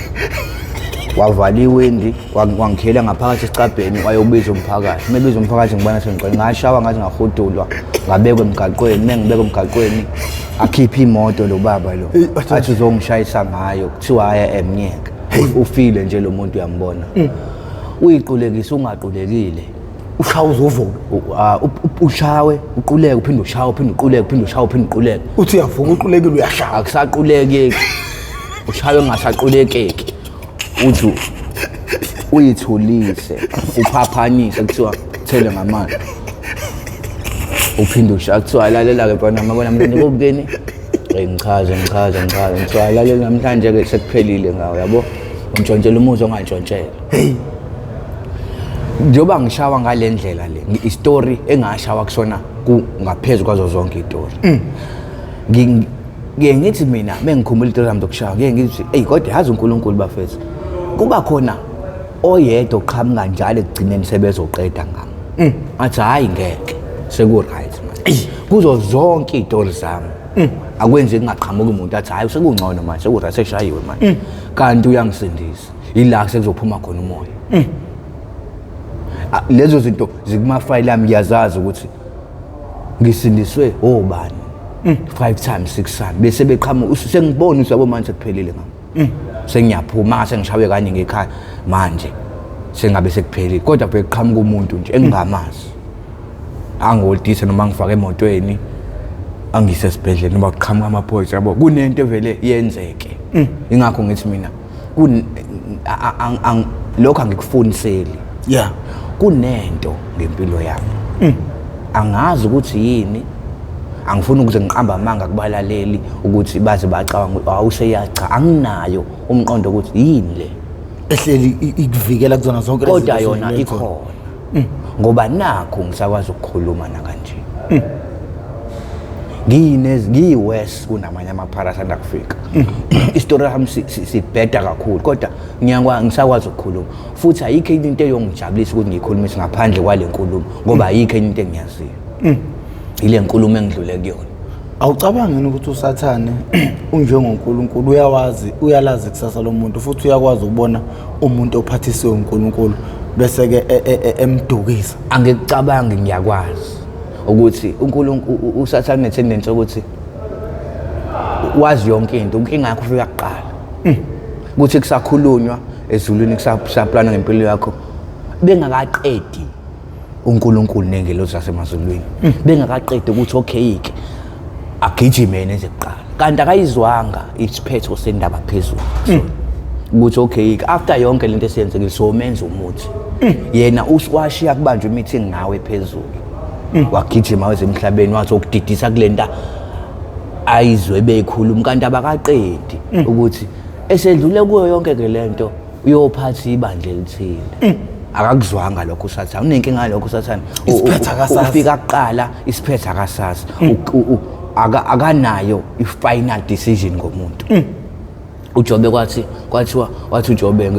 Speaker 1: Wavala iwindi, wangikhela ngaphakathi esicabheni, wayobiza umphakathi. Mebiza umphakathi ngibona sengigcwele, ngashawa ngathi ngahudulwa, ngabekwa emgaqweni. Mengibekwa emgaqweni akhiphe imoto lo baba lo. Athi uzongishayisa ngayo, kuthiwa haya emnyeka. Ufile nje lo muntu uyambona. Uyiqulekisa ungaqulekile.
Speaker 2: Ushawa uzovuka.
Speaker 1: Ushawe, uquleke, uphinde ushawe, uphinde uquleke, uphinde ushawe, uphinde uquleke.
Speaker 2: Uthi uyavuka uqulekile uyashaya.
Speaker 1: Akusaqulekeki. Ushawe ungasaqulekeki. Uthi uyithulise, uphaphanise, kuthiwa thele ngamanzi. Uphinde ushawe, kuthiwa lalela ke mfana, mabona mntwana kubukeni. Hey, ngichaze, ngichaze, ngichaze. Kuthiwa lalela namhlanje ke sekuphelile ngawe, yabo. Untshontshela umuzi ongantshontshela.
Speaker 2: Hey.
Speaker 1: Njengoba ngishawa ngale ndlela le, istory engashawa kusona ngaphezu kwazo zonke istory. Ngiye ngithi mina mengikhumbula istory zami zokushawa, ngiye ngithi hey, kodwa yazi uNkulunkulu bafethu. Kuba khona oyedwa oqhamuka njalo ekugcineni sebezoqeda ngami. Athi hayi ngeke, seku right manje. Kuzo zonke izitori zami. Akwenzi kungaqhamuki umuntu athi hayi sekungcono manje, seku right, seshayiwe manje. Kanti uyangisindisa. Ila sekuzophuma khona umoya. Lezo zinto zikumafayili ami, ngiyazazi ukuthi ngisindiswe obani. 5 times, 6 times bese beqhamuka, sengibona ukuthi yabo manje sekuphelile ngami. Sengiyaphuma ngase ngishawe kanye ngekhaya manje sengabe sekuphelile, kodwa beqhamuka umuntu nje engingamazi angiholdise noma ngifake emotweni angise esibhedlela noma kuqhamuka amaphoyisa, yabo kunento evele yenzeke. Ingakho ngithi mina lokho angikufuniseli. Kunento ngempilo yami. Angazi ukuthi yini. Angifuni ukuze ngiqambe amanga kubalaleli ukuthi baze bacabanga ukuthi awuseyacha, anginayo umqondo ukuthi yini le
Speaker 2: ehleli ikuvikela kuzona zonke lezi
Speaker 1: Kodwa
Speaker 2: zinto
Speaker 1: yona
Speaker 2: esizidlule kuzona.
Speaker 1: ikhona. Ngoba nakho ngisakwazi ukukhuluma nakanje. Ngiyi-worse kunamanye amaphara asanda kufika. Isitori sami sibheda kakhulu, kodwa ngisakwazi ukukhuluma. Futhi ayikho enye into eyongijabulisa ukuthi ngiyikhulumise ngaphandle kwale nkulumo, ngoba ayikho enye into engiyaziyo. Ile nkulumo engidlule kuyona.
Speaker 2: Awucabangi yini ukuthi uSathane unjengoNkulunkulu, uyawazi, uyalazi ikusasa lomuntu, futhi uyakwazi ukubona umuntu ophathisiwe uNkulunkulu bese ke emdukisa?
Speaker 1: Angikucabangi, ngiyakwazi ukuthi uSathane une-tendency ukuthi wazi yonke into, inkinga yakho ufika kuqala. Kuthi kusakhulunywa ezulwini, kusaplana ngempilo yakho, bengakaqedi uNkulunkulu nengelosi zasemazulwini, bengakaqedi ukuthi okay ke agijime yena eze kuqala, kanti akayizwanga isiphetho sendaba phezulu. Ukuthi okay ke after yonke lento esiyenzekile somenza umuthi, yena washiya kubanjwa imithi ngawe phezulu, wagijima weze emhlabeni, wathi ukudidisa kulenta Ayizwe bekhuluma kanti abakaqedi ukuthi esedlule kuyo yonke ke lento uyophatha ibandla elithile. Akakuzwanga lokho uSathane, unenkinga yalokho uSathane.
Speaker 2: Isiphetha akasazi.
Speaker 1: Ufika kuqala isiphetha akasazi. Akanayo i-final decision ngomuntu. uJobe kwathi kwathiwa wathi uJobe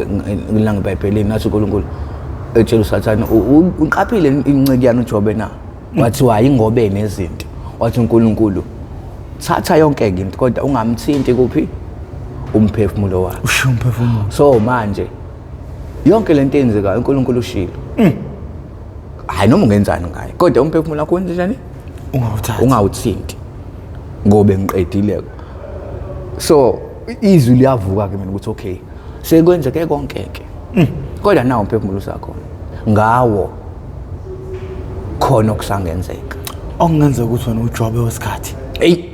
Speaker 1: ngilanga eBhayibhelini wathi uNkulunkulu etshela uSathane uqaphile inceki yani uJobe na kwathiwa ingobe nezinto wathi uNkulunkulu thatha yonke into kodwa ungamthinti kuphi umphefumulo wakhe.
Speaker 2: Ushiya umphefumulo.
Speaker 1: So manje yonke lento eyenzekayo uNkulunkulu ushilo. Hayi noma ungenzani ngayo kodwa umphefumulo wakho wenze njani?
Speaker 2: Ungawuthathi.
Speaker 1: Ungawuthinti ngoba ngiqedile. So izwi liyavuka ke mina ukuthi okay sekwenzeke konke ke. Kodwa nawo umphefumulo usakhona. Ngawo khona okusangenzeka.
Speaker 2: Okungenzeka ukuthi wena uJobe wesikhathi.
Speaker 1: Ey.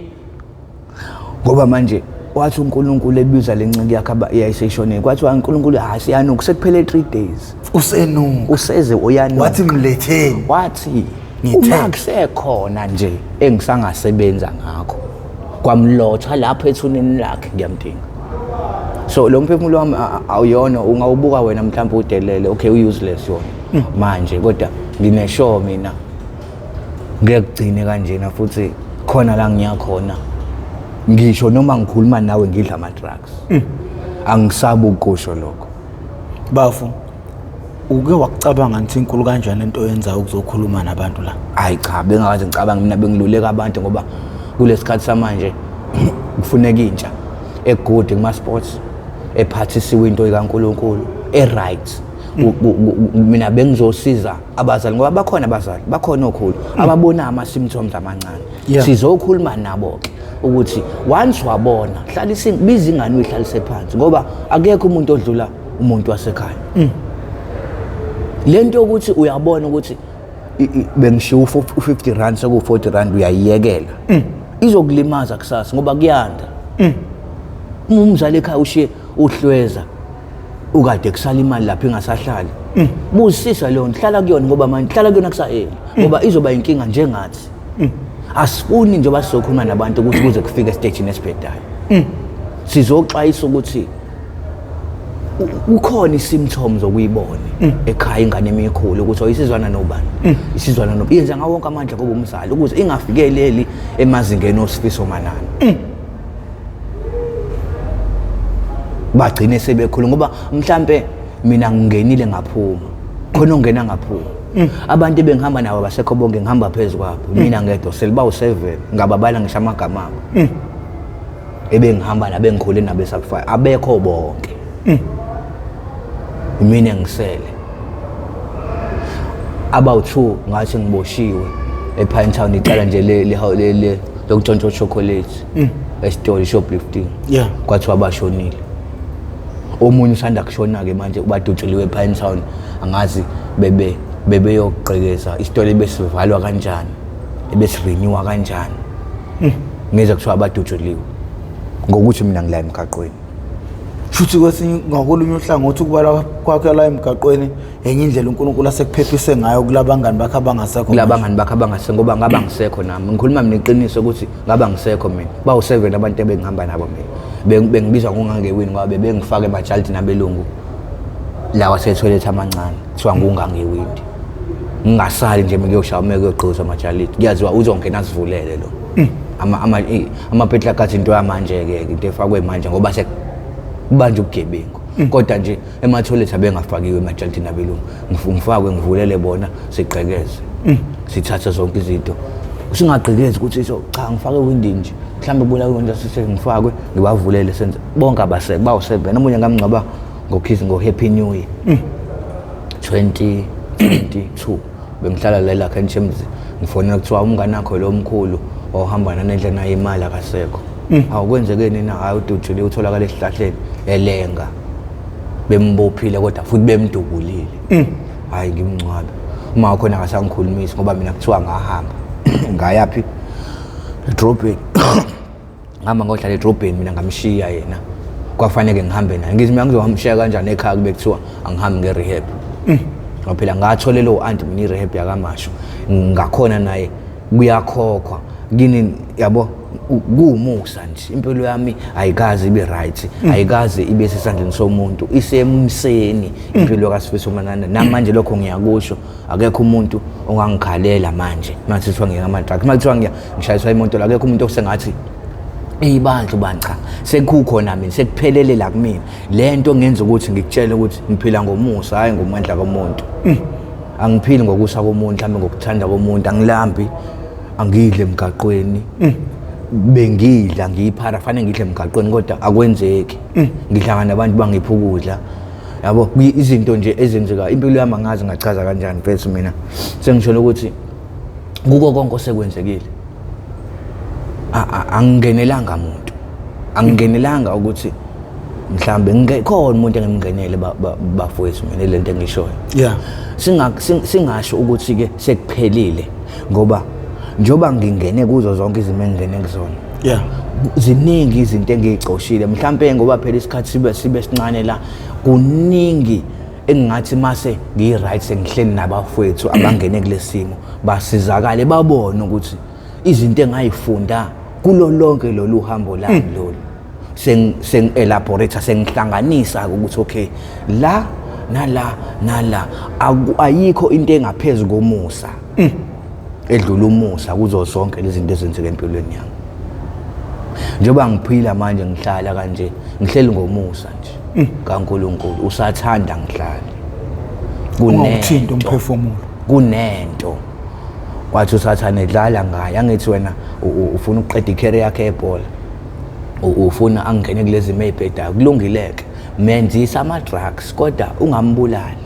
Speaker 1: Ngoba manje wathi uNkulunkulu ebiza lenciki yakhe eyayiseshonile kwathiwa uNkulunkulu hayi siyanuka sekuphele 3 days.
Speaker 2: Usenuka.
Speaker 1: Useze uyanuka.
Speaker 2: Wathi mletheni.
Speaker 1: Wathi uma kusekhona nje engisangasebenza ngakho kwamlotha lapho ethuneni lakhe ngiyamdinga. So lo mphefumulo wami awuyona ungawubuka wena mhlawumbe udelele okay useless yona manje kodwa ngine-sure mina ngeke kugcine kanjena futhi khona la ngiyakhona ngisho noma ngikhuluma nawe ngidla ama-drugs. Angisabi ukusho lokho.
Speaker 2: Bafo, uke wakucabanga ngithi inkulu kanjani into oyenzayo ukuzokhuluma nabantu la?
Speaker 1: Hayi cha, bengakaze ngicabanga mina, bengiluleka abantu ngoba kulesikhathi samanje kufuneka intsha egood kuma sports, ephathisiwe into kaNkuluNkulu, e-right. Mina bengizosiza abazali ngoba bakhona abazali, bakhona okhulu ababona ama symptoms amancane. Sizokhuluma nabo ke ukuthi once wabona hlalisa biza ingane uyihlalise phansi ngoba akekho umuntu odlula umuntu wasekhaya. Lento yokuthi uyabona ukuthi bengishiya u-50 rand seku-40 rand uyayiyekela. Izokulimaza kusasa ngoba kuyanda. Uma umzali ekhaya ushiye uhlweza ukade kusala imali lapho ingasahlali. Buzisisa leyo nto, hlala kuyona ngoba manje hlala kuyona kusayena ngoba izoba inkinga njengathi. Asifuni njengoba sizokhuluma nabantu ukuthi kuze kufike esitejini esibhedayo. Sizoxwayisa ukuthi kukhona i-symptoms okuyibone ekhaya ingane emikhulu ukuthi oyisizwana nobani, isizwana nobani, yenza ngawo wonke amandla kuba umzali ukuze ingafikeleli emazingeni osifiso manani. Bagcine sebekhulu ngoba mhlambe mina ngingenile ngaphuma, khona ongena ngaphuma. Abantu ebengihamba nabo abasekho bonke, ngihamba phezu kwabo mina ngedwa seliba u7 ngababala ngisho amagama abo. Ebengihamba nabo engikhule nabo eSapphire abekho bonke. Mina ngisele abawu2 ngathi ngiboshiwe ePine Town icala nje le lokuntshontsha chocolate esitolo shoplifting. Kwathiwa bashonile. Omunye usanda kushona ke manje ubadutshuliwe ePine Town, angazi bebeyogqekeza isitolo ebesivalwa kanjani, ebesirenewa kanjani. Ngeze kuthiwa abadutshuliwe ngokuthi mina ngila emgaqweni.
Speaker 2: Futhi kwesinye ngakolunye uhlangothi ukubala kwakhe la emgaqweni enye indlela uNkulunkulu asekuphephise ngayo kulabangani bakhe abangasekho.
Speaker 1: Kulabangani bakhe abangasekho ngoba ngaba ngisekho nami. Ngikhuluma mina iqiniso ukuthi ngaba ngisekho mina. Bawu7 abantu ebengihamba nabo mina. Bengibizwa ngongangewini ngoba bebengifaka emajalidi nabelungu lawa asethoyilethi amancane. Kuthiwa ngungangewindi. Ngingasali nje ngiyoshaya uma kuyogqokiswa amajalidi. Kuyaziwa uzongena asivulele lo. Ama-petlakathi into yamanje ke into efakwe manje ngoba sekubanje ubugebengu. Kodwa nje emathoyilethi abengafakiwe emajalidini abelungu. Ngifakwe ngivulele bona sigqekeze. Sithathe zonke izinto. Singagqekezi ukuthi so cha ngifake windini nje. Mhlambe kubulawa windi sise ngifakwe ngibavulele senze bonke abaseke bawu7. Omunye ngamngcwaba ngoKhisi ngo Happy New Year. 2022 bengihlala la lakhe eNchemzi ngifonela kuthiwa umngane wakho lo omkhulu ohamba nanendlela naye imali akasekho. Awukwenzekeni na? Hayi udutshule utholakala esihlahleni elenga. Bembophile kodwa futhi bemdubulile. Hayi ngimngcwabe. Uma khona akasangikhulumisi ngoba mina kuthiwa ngahamba. Ngayaphi? Edrobheni. Ngihamba ngohlala edrobheni mina ngamshiya yena. Kwafanele ngihambe naye. Ngithi mina ngizohamshiya kanjani ekhaya kube kuthiwa angihambi nge-rehab. Ngoba phela ngatholela o-anti mina i-rehab yakaMashu. Ngakhona naye kuyakhokhwa. Kini yabo kuwumusa nje impilo yami ayikaze ibe right, ayikaze ibe sesandleni somuntu, isemseni impilo kaSifiso Manana. Namanje lokho ngiyakusho, akekho umuntu ongangikhalela manje mase kuthiwa ngiyeka ama-drugs, uma kuthiwa ngishayiswa imoto la, akekho umuntu osengathi eyibandla ubani. Cha, sekukhona mina, sekuphelele la kumina le nto ngenza ukuthi ngikutshele ukuthi ngiphila ngomusa, hhayi ngomandla komuntu. Angiphili ngokusa komuntu, mhlawumbe ngokuthanda komuntu. Angilambi, angidle emgaqweni. Bengidla ngiyiphara, fanele ngidle emgaqweni, kodwa akwenzeki. Ngihlangana nabantu bangipha ukudla, yabo, izinto nje ezenzeka impilo yami angazi ngachaza kanjani mfethu. Mina sengisholo ukuthi kuko konke osekwenzekile angingenelanga muntu, angingenelanga ukuthi mhlambe ngikhona umuntu engimngenele bafowethu. Mina lento engishoyo, singasho ukuthi ke sekuphelile, ngoba njoba ngingene kuzo zonke izimo engingene kuzona, ziningi izinto engiyicoshile. Mhlambe ngoba phela isikhathi sibe sincane la, kuningi engingathi mase ngiyi-right, sengihleli nabafowethu abangene kule simo, basizakale, babone ukuthi izinto engayifunda kulo lonke lolu hambo lami lolu, seng-elaborate, sengihlanganisa ukuthi okay, la nala nala, ayikho into engaphezu komusa, edlula umusa kuzo zonke lezi zinto ezenzeka empilweni yami. Njengoba ngiphila manje, ngihlala kanje, ngihleli ngomusa nje kaNkulunkulu, usathanda ngihlale.
Speaker 2: Ungawuthinti umphefumulo.
Speaker 1: Kunento wathi usathane dlala ngaye, angithi wena ufuna ukuqeda i-career yakhe ebhola, ufuna angene kulezi zimo ey'bhedayo, kulungileke, menzisa ama-drugs kodwa ungambulali.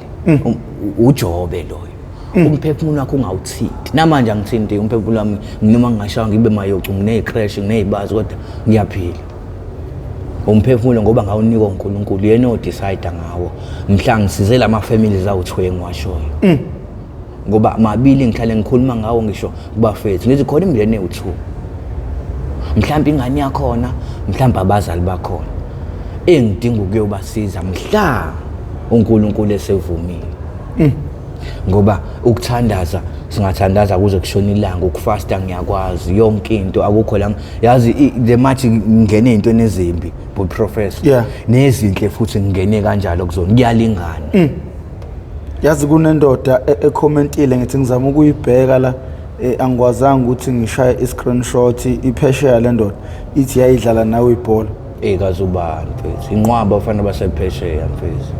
Speaker 1: Ujobe loyo, umphefumulo wakho ungawuthinti. Namanje angithinti umphefumulo wami, noma ngingashaya ngibe mayocu, nginey'crash, nginey'bazi, kodwa ngiyaphila. Umphefumulo ngoba ngawunikwa uNkulunkulu, yena odecide ngawo. Mhla ngisize lama families awu-2 engiwashoyo, ngoba mabili ngihlale ngikhuluma ngawo, ngisho kubafethu ngithi khona imindeni ewu-2, mhlawumbe ingane yakhona, mhlawumbe abazali bakhona engidinga ukuyobasiza mhla uNkulunkulu esevumile. Ngoba ukuthandaza singathandaza kuze kushona ilanga, ukufasta ngiyakwazi, yonke into akukho la. Yazi the much ngingene ey'ntweni ezimbi, but professor, nezinhle futhi ngingene kanjalo kuzona, kuyalingana.
Speaker 2: Yazi kunendoda ecommentile, ngithi ngizama ukuyibheka la, angikwazanga ukuthi ngishaye i-screenshot. Iphesheya le ndoda, ithi yayidlala nawe ibhola.
Speaker 1: Ekazubani mfethu, inqwaba bafana basephesheya mfethu.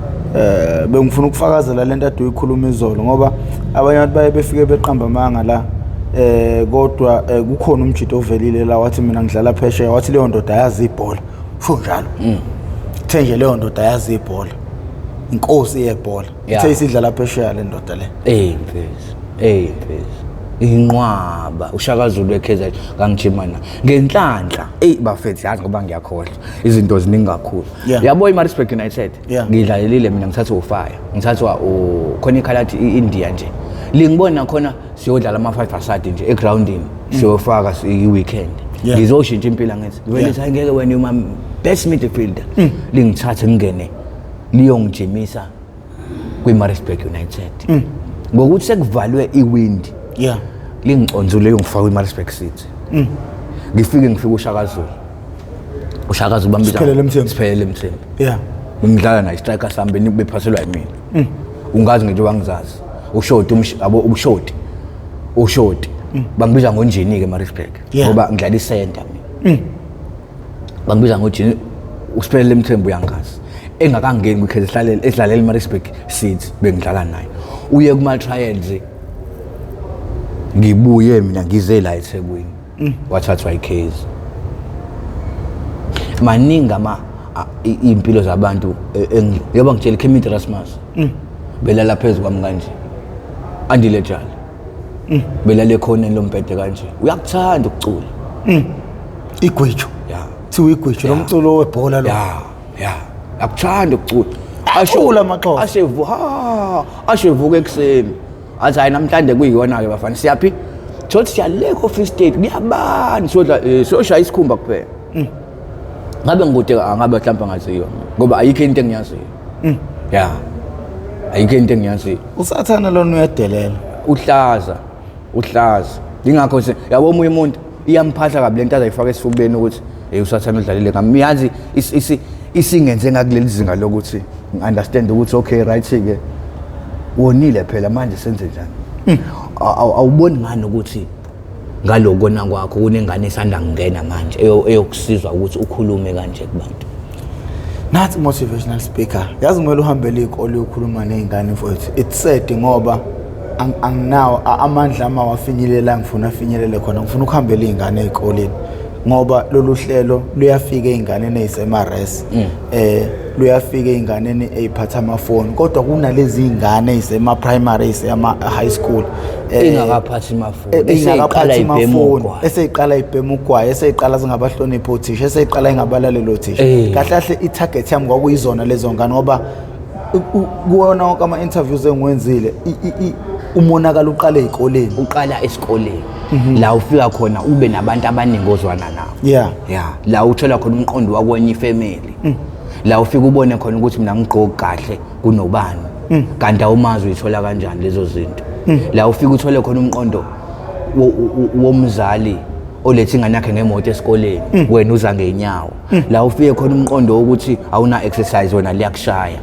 Speaker 2: Bengifuna ukufakazela lento ade uyikhuluma izolo, ngoba abanye abantu baye befike beqamba amanga la, kodwa kukhona umjito ovelile la wathi mina ngidlala phesheya, wathi leyo ndoda yazi ibhola, usho njalo. Uthe nje leyo ndoda yazi ibhola, inkosi yebhola. Ithe isidlala phesheya le ndoda le.
Speaker 1: Ey mfethu, ey mfethu, inqwaba uShaka Zulu eKaizer kangijima na ngenhlanhla. Ey bafethu, yazi ngoba ngiyakhohlwa, izinto ziningi kakhulu. Yabo, iMaritzburg United ngidlalelile mina, ngithathwa ufire, ngithathwa khona ikhaladi i-India nje, lingibona khona siyodlala ama-five aside nje egroundini, siyofaka i-weekend. Ngizoshintsha impilo, ngithi ngivele hayi ngeke wena, uma best midfielder, lingithathe ngingene, liyongijimisa kwi-Maritzburg United ngokuthi sekuvalwe iwindi, lingiconzule yongifaka kwi-Maritzburg City. Ngifike uShaka Zulu, uShaka Zulu bambiza
Speaker 2: Siphelele Mthembu.
Speaker 1: Siphelele Mthembu. Ngidlala naye striker sami, bephaselwa yimina. Ungazi ngisho wangizazi ushoti yabo, ushoti ushoti bangibiza ngonjini ke eMaritzburg, ngoba ngidlala isenta mina, bangibiza ngojini. USiphelele Mthembu uyangazi engakangeni kwiKaizer, ehlalele edlalela iMaritzburg City, bengidlala naye. Uye kuma trials, ngibuye mina ngize la eThekwini, wathathwa iKaizer. Maningi ama iy'mpilo zabantu yoba ngitshela Kermit Erasmus belala phezu kwami kanje, Andile Jali belala ekhoneni lombhede kanje, uyakuthanda ukucula.
Speaker 2: Igwijo.
Speaker 1: Ya.
Speaker 2: Kuthiwa igwijo lo mculo webhola lo.
Speaker 1: Ya, akuthanda ukucula.
Speaker 2: Acula amaXhosa.
Speaker 1: Ashevu ha ashevuka ekuseni athi hayi, namhlanje kuyiyona-ke bafana, siyaphi? Thothi siyale ko-Free State, kuyabani, siyodla, siyoshaya isikhumba kuphela. Ngabe ngikude, angabe mhlawumbe angaziwa, ngoba ayikho into engiyaziyo. Ya, ayikho into engiyaziyo.
Speaker 2: Usathana lona uyadelela.
Speaker 1: Uhlaza, uhlaza. Ingakho yabo omunye umuntu Iyamphatha kabi lento azayifaka esifubeni ukuthi hey, usathane udlalile ngami. Yazi, isingenze ngakuleli zinga lokuthi ngi-understand ukuthi okay, right ke, wonile phela, manje senze njani? Awuboni ngani ukuthi ngalokona kwakho kunengane esanda kungena manje eyokusizwa ukuthi ukhulume kanje kubantu?
Speaker 2: Nathi motivational speaker, yazi, kumele uhambele iy'kole uyokhuluma ney'ngane, mfowethu. It's sad ngoba anginawo amandla ama wafinyelela ngifuna afinyelele khona. Ngifuna ukuhambela iy'ngane ey'koleni ngoba lolu hlelo luyafika ey'nganeni ey'sema-res, luyafika ey'nganeni ey'phatha amafoni, kodwa kunalezi iy'ngane ey'sema-primary, ey'sema-high school,
Speaker 1: ingakaphathi amafoni,
Speaker 2: ingakaphathi
Speaker 1: eseyiqala ibhema
Speaker 2: amafoni,
Speaker 1: ugwayi.
Speaker 2: Eseyiqala ibhema ugwayi, eseyiqala zingabahloniphi othisha, eseyiqala ingabalaleli othisha. Kahle kahle i-target yami kwakuyizona lezo ngane ngoba kuwona wonke ama-interviews engiwenzile, umonakalo uqale ey'koleni.
Speaker 1: Uqala esikoleni, la ufika khona ube nabantu abaningi ozwana nabo. Ya, la uthola khona umqondo wakwenye ifamily, la ufika ubone khona ukuthi mina ngigqoke kahle kunobani, kanti awumazi uyithola kanjani lezo zinto. La ufika uthole khona umqondo womzali oletha ingane yakhe ngemoto esikoleni, wena uza ngenyawo. La ufike khona umqondo wokuthi awuna exercise, wena liyakushaya,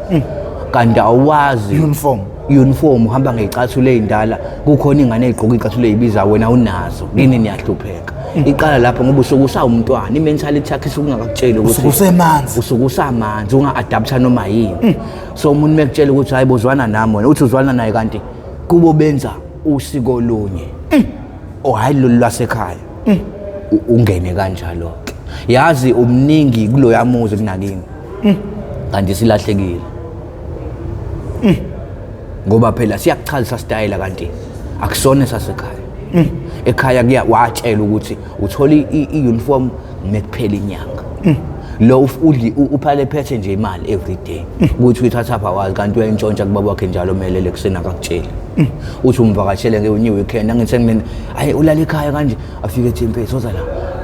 Speaker 1: kanti awazi.
Speaker 2: Uniform.
Speaker 1: Uniform, uhamba ngey'cathulo ey'ndala, kukhona ingane ey'gqoka iy'cathulo ey'bizayo, wena unazo kini, niyahlupheka. Iqala lapho ngoba usuke usawumntwana, i-mentality yakho isuke ungakakutsheli ukuthi
Speaker 2: usuke usemanzi.
Speaker 1: Usuke usamanzi, unga-adaptha noma yini. So umuntu mekutshela ukuthi hayi, bozwana nami, wena uthi uzwana naye, kanti kubo benza usiko olunye o hhayi lolu lwasekhaya. Ungene kanjalo-ke, yazi, umningi kuloya muzi kunakini, kanti silahlekile ngoba phela siyakuchazisa sitayela, kanti akusona sasekhaya. Ekhaya kuya watshela ukuthi uthola i-uniform mekuphela inyanga. Lo uphale phethe nje imali every day, ukuthi uyithatha pha wazi, kanti uyayintshontsha kubaba wakhe njalo melele kuseni, akakutsheli. Uthi umvakashele nge weekend, angithi sengine, hayi, ulala ekhaya kanje, afike ethi mfethu, soza la,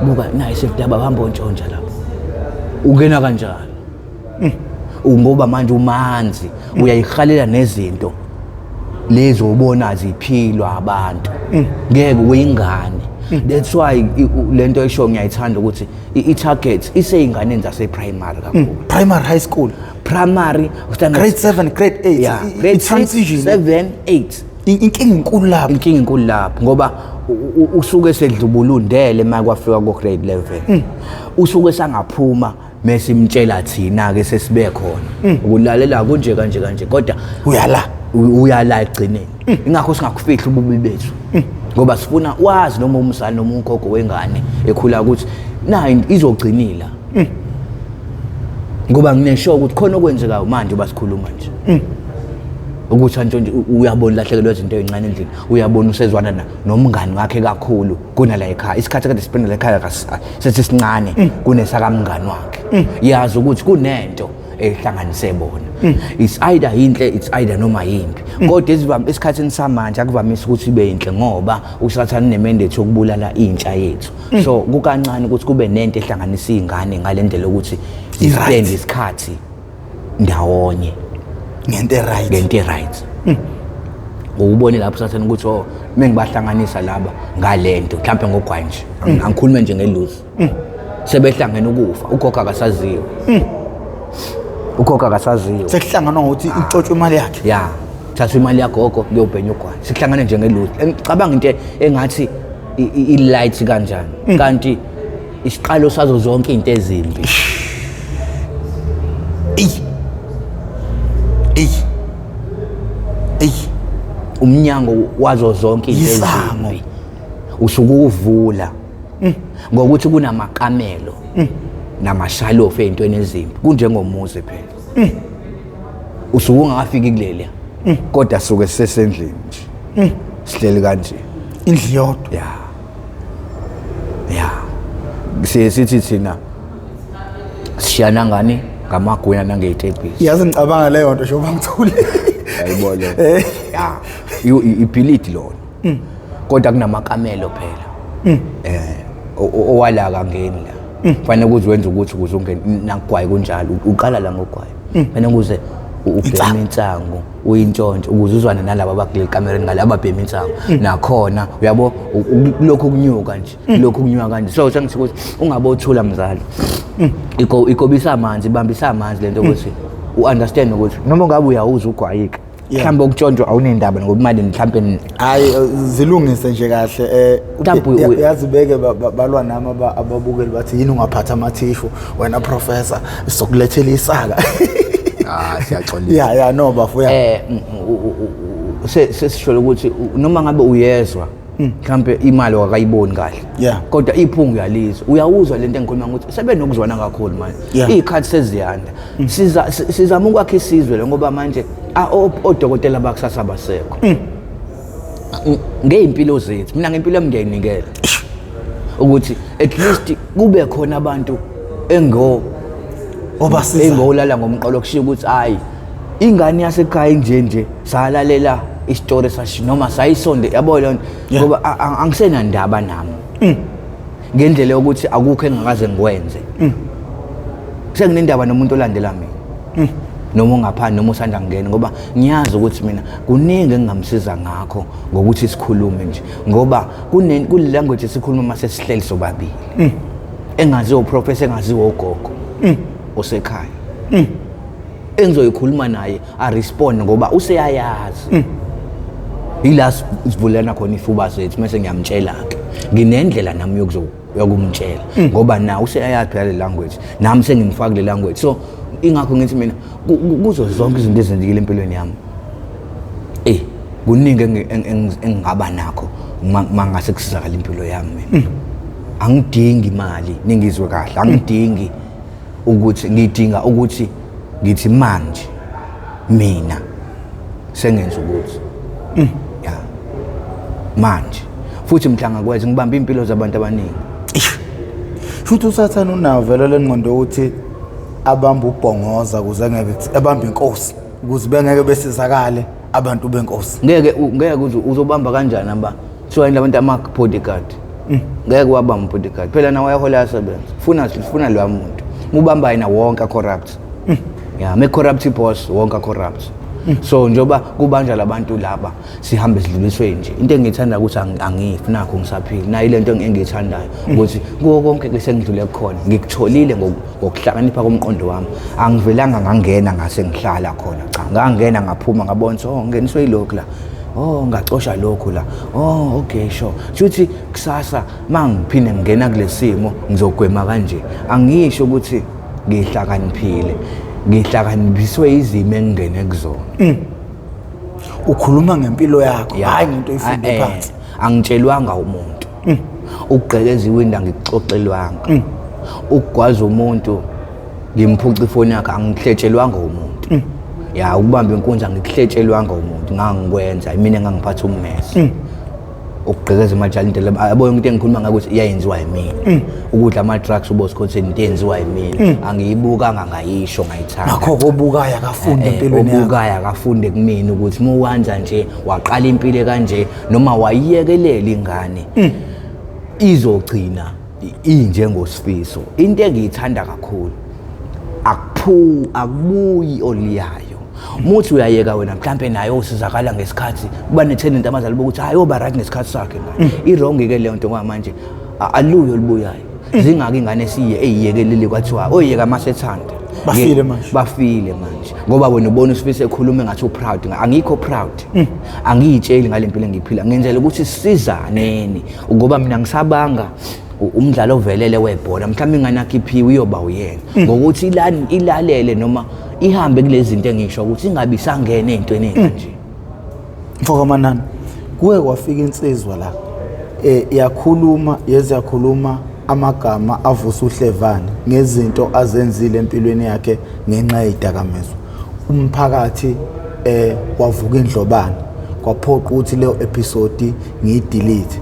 Speaker 1: buka nayi safety yaba, hamba ontshontsha lapho. Ungena kanjalo ngoba manje umanzi, uyayihalela nezinto lezi ubona ziphilwa abantu, ngeke uyingane. That's why lento esho ngiyayithanda ukuthi i-target iseyinganeni zase-primary kakhulu.
Speaker 2: Primary, high school.
Speaker 1: Primary.
Speaker 2: Grade 7, grade 8.
Speaker 1: Yeah, grade
Speaker 2: i-transition.
Speaker 1: 7, 8.
Speaker 2: Inkinga inkulu lapho.
Speaker 1: Inkinga inkulu lapho ngoba usuke sedlubulundele uma kwafika ko-grade 11, usuke sangaphuma mesimtshela thina ke sesibe khona ukulalela kunje kanje kanje, kodwa
Speaker 2: uyala.
Speaker 1: Uyala ekugcineni. Ingakho singakufihli ububi bethu ngoba sifuna wazi, noma umzali noma ugogo wengane ekhula, ukuthi nayi izogcinila, ngoba nginesho ukuthi khona okwenzekayo manje basikhuluma nje ukuthi antshontshe, uyabona ulahlekelwe izinto ey'ncane endlini, uyabona usezwana nomngani wakhe kakhulu kunala ekhaya. Isikhathi kade sipenda la ekhaya sesisincane kunesakamngani wakhe. Yazi ukuthi kunento ehlanganise bona, it's either yinhle, it's either noma yimbi, kodwa esikhathini samanje akuvamise ukuthi ibe yinhle ngoba usathane unemandate yokubulala intsha yethu. So kukancane ukuthi kube nento ehlanganisa iy'ngane ngale ndlela yokuthi
Speaker 2: I-right.
Speaker 1: spend isikhathi ndawonye
Speaker 2: ngento e-right.
Speaker 1: Ngento e-right. Ukubone lapho sathane ukuthi oh, mengibahlanganisa laba ngalento, mhlambe ngogwayi nje, angikhulume nje ngeluzi, sebehlangene ukufa, ugogo akasaziwe, ugogo akasaziwe.
Speaker 2: Sekuhlanganwa ngokuthi intshotshwe imali yakhe.
Speaker 1: Ya, thatha imali yagogo kuyobhenya ugwayi, sikuhlangane nje ngeluzi. Ngicabanga into engathi i-light kanjani, kanti isiqalo sazo zonke izinto ezimbi.
Speaker 2: Eyi, eyi, eyi.
Speaker 1: Umnyango wazo zonke izinto
Speaker 2: Isango.
Speaker 1: ezimbi usuke uvula ngokuthi kunamakamelo namashalofu ey'ntweni ezimbi, kunjengomuzi phela, usuke ungakafiki kuleliya, kodwa suke sisesendlini nje, sihleli kanje.
Speaker 2: Indlu yodwa.
Speaker 1: Ya, siye sithi thina sishiyana ngani? Ngamagunya nangey'tebhisi.
Speaker 2: Yazi, ngicabanga leyo nto njengoba ngithule.
Speaker 1: Yayibona ya, ibhilidi lona, kodwa kunamakamelo phela, owala akangeni la, fanele ukuze wenze ukuthi ukuze ungene. Nagwayi kunjalo, uqala la ngogwayi, fanele ukuze Ubhema insangu, uyintshontsho ukuze uzwane nalaba abakuleli kamereni ngale ababhema insangu. Nakhona uyabo, kulokhu kunyuka nje, lokhu kunyuka kanje. So sengithi ukuthi ungabothula mzali, ikobisa amanzi, ibambisa amanzi lento, ukuthi u-understand ukuthi noma ngabe uyawuza ugwayika, mhlawumbe ukutshontshwa awunendaba ngoba imali mhlawumbe.
Speaker 2: Hayi, zilungise nje kahle,
Speaker 1: Mhlawumbe
Speaker 2: yazi beke balwa nami ababukeli, bathi yini ungaphatha amathishu wena professor, sizokulethela isaka.
Speaker 1: Ah, siyaxolisa.
Speaker 2: Ya, no bafo, ya.
Speaker 1: Sesisho ukuthi noma ngabe uyezwa mhlambe imali wakayiboni kahle, kodwa iphunga uyalizwa, uyawuzwa lento engikhuluma ukuthi sebenokuzwana kakhulu manje. Iy'khathi seziyanda. Sizama ukwakha isizwe lo, ngoba manje odokotela bakusasa basekho ngey'mpilo zethu. Mina ngempilo yami ngiyayinikela ukuthi at least kube khona abantu engo
Speaker 2: Obasiza.
Speaker 1: Engolala ngomqolo, kushiya ukuthi hayi, ingane yasekhaya inje nje, salalela isitori sashi noma sayisonde, yabo leyo nto. Ngoba angisenandaba nami ngendlela yokuthi akukho engakaze ngikwenze. Senginendaba nomuntu olandela mina noma ongaphandle noma usanda kungena, ngoba ngiyazi ukuthi mina kuningi engingamsiza ngakho ngokuthi sikhulume nje, ngoba kule language esikhuluma uma sesihleli sobabili, engaziwa uprofessor, engaziwa ugogo osekhaya, engizoyikhuluma naye arespond ngoba useyayazi. Ila sivulana khona ifuba zethu, mase ngiyamtshela-ke, nginendlela nami yokumtshela ngoba na useyayazi phela le language, nami sengimfaka kule language. So ingakho ngithi mina kuzo zonke izinto ezenzekile empilweni yami, kuningi engingaba nakho mangase kusizakala impilo yami. Mina angidingi imali, ningizwe kahle, angidingi ukuthi ngidinga ukuthi ngithi manje mina sengenza ukuthi ya manje futhi mhla ngakwenza ngibambe impilo zabantu abaningi.
Speaker 2: Futhi usathane unawo vele lengqondo ukuthi abambe ubhongoza ukuze ngeke ebambe inkosi, ukuze bengeke besizakale abantu benkosi.
Speaker 1: Ngeke uzobamba kanjani aba kuthiwa yini labantu ama-bodyguard? Ngeke wabamba bodyguard phela, nawe ayahola, ayasebenza. Funa loya muntu mubamba yena, wonke corrupt. Ya, me-corrupt i-boss, wonke corrupt. So njengoba kubanjwa labantu laba, sihambe sidluliswe nje. Into engiyithanda ukuthi angifi nakho, ngisaphila nayo ile nto engiyithandayo ukuthi kuko konke ke sengidlule kukhona, ngikutholile ngokuhlakanipha komqondo wami. Angivelanga ngangena ngase ngihlala khona, cha, ngangena ngaphuma, ngabona ukuthi oh, ngeniswe yilokhu la, oh, ngacosha lokhu la, oh okay, sure, shuthi kusasa mangiphinde ngingena kule simo ngizogwema kanje. Angisho ukuthi ngihlakaniphile, ngihlakaniphiswe izimo engingene kuzona.
Speaker 2: Ukhuluma ngempilo yakho,
Speaker 1: Ya.
Speaker 2: hayi ngento oyifunde phansi.
Speaker 1: Angitshelwanga umuntu ukugqekeza iwindi, angikuxoxelwanga ukugwaza umuntu ngimphuca ifoni yakhe, angihletshelwanga umuntu. Ya, ukubamba inkunzi angikuhletshelwanga umuntu, ngangikwenza imina engangiphatha ummese. Ukugqekeza emajalini, yabo, into engikhuluma ngayo ukuthi iyayenziwa yimina. Ukudla ama-drugs, ubosikhotheni, into eyenziwa yimina, angiyibukanga ngayisho ngayithanda.
Speaker 2: Ngakho kobukayo akafunde empilweni yakho.
Speaker 1: Obukayo akafunde kumina ukuthi uma uwenza nje, waqala impilo kanje noma wayiyekelela ingane, izogcina injengosifiso. Into engiyithanda kakhulu, akuphu akubuyi oliyayo muthi uyayeka wena, mhlampe naye osizakala ngesikhathi kuba ne-tenant, abazali bokuthi hayi, oba right ngesikhathi sakhe naye. I-wrong ke leyo nto, ngoba manje aluyo olubuyayo. Zingaki ingane esiye eyiyekelile kwathiwa oyeka masethanda?
Speaker 2: Bafile manje.
Speaker 1: Bafile manje, ngoba wena ubona usifise ekhuluma engathi uproud. Angikho proud, angiyitsheli ngale mpilo engiyiphila, ngenzela ukuthi sisizaneni, ngoba mina ngisabanga umdlalo ovelele webhola. Mhlawumbe ingane yakhe iphiwe, iyoba uyena ngokuthi ilalele noma ihambe kulezi zinto engisho ukuthi ingabi isangena ey'ntweni ey'kanje.
Speaker 2: Mfoka Manana, kuke kwafika insizwa la, yakhuluma, yeze yakhuluma amagama avusa uhlevane ngezinto azenzile empilweni yakhe ngenxa yezidakamizwa. Umphakathi wavuka indlobane, kwaphoqa ukuthi leyo episode ngiyidelete.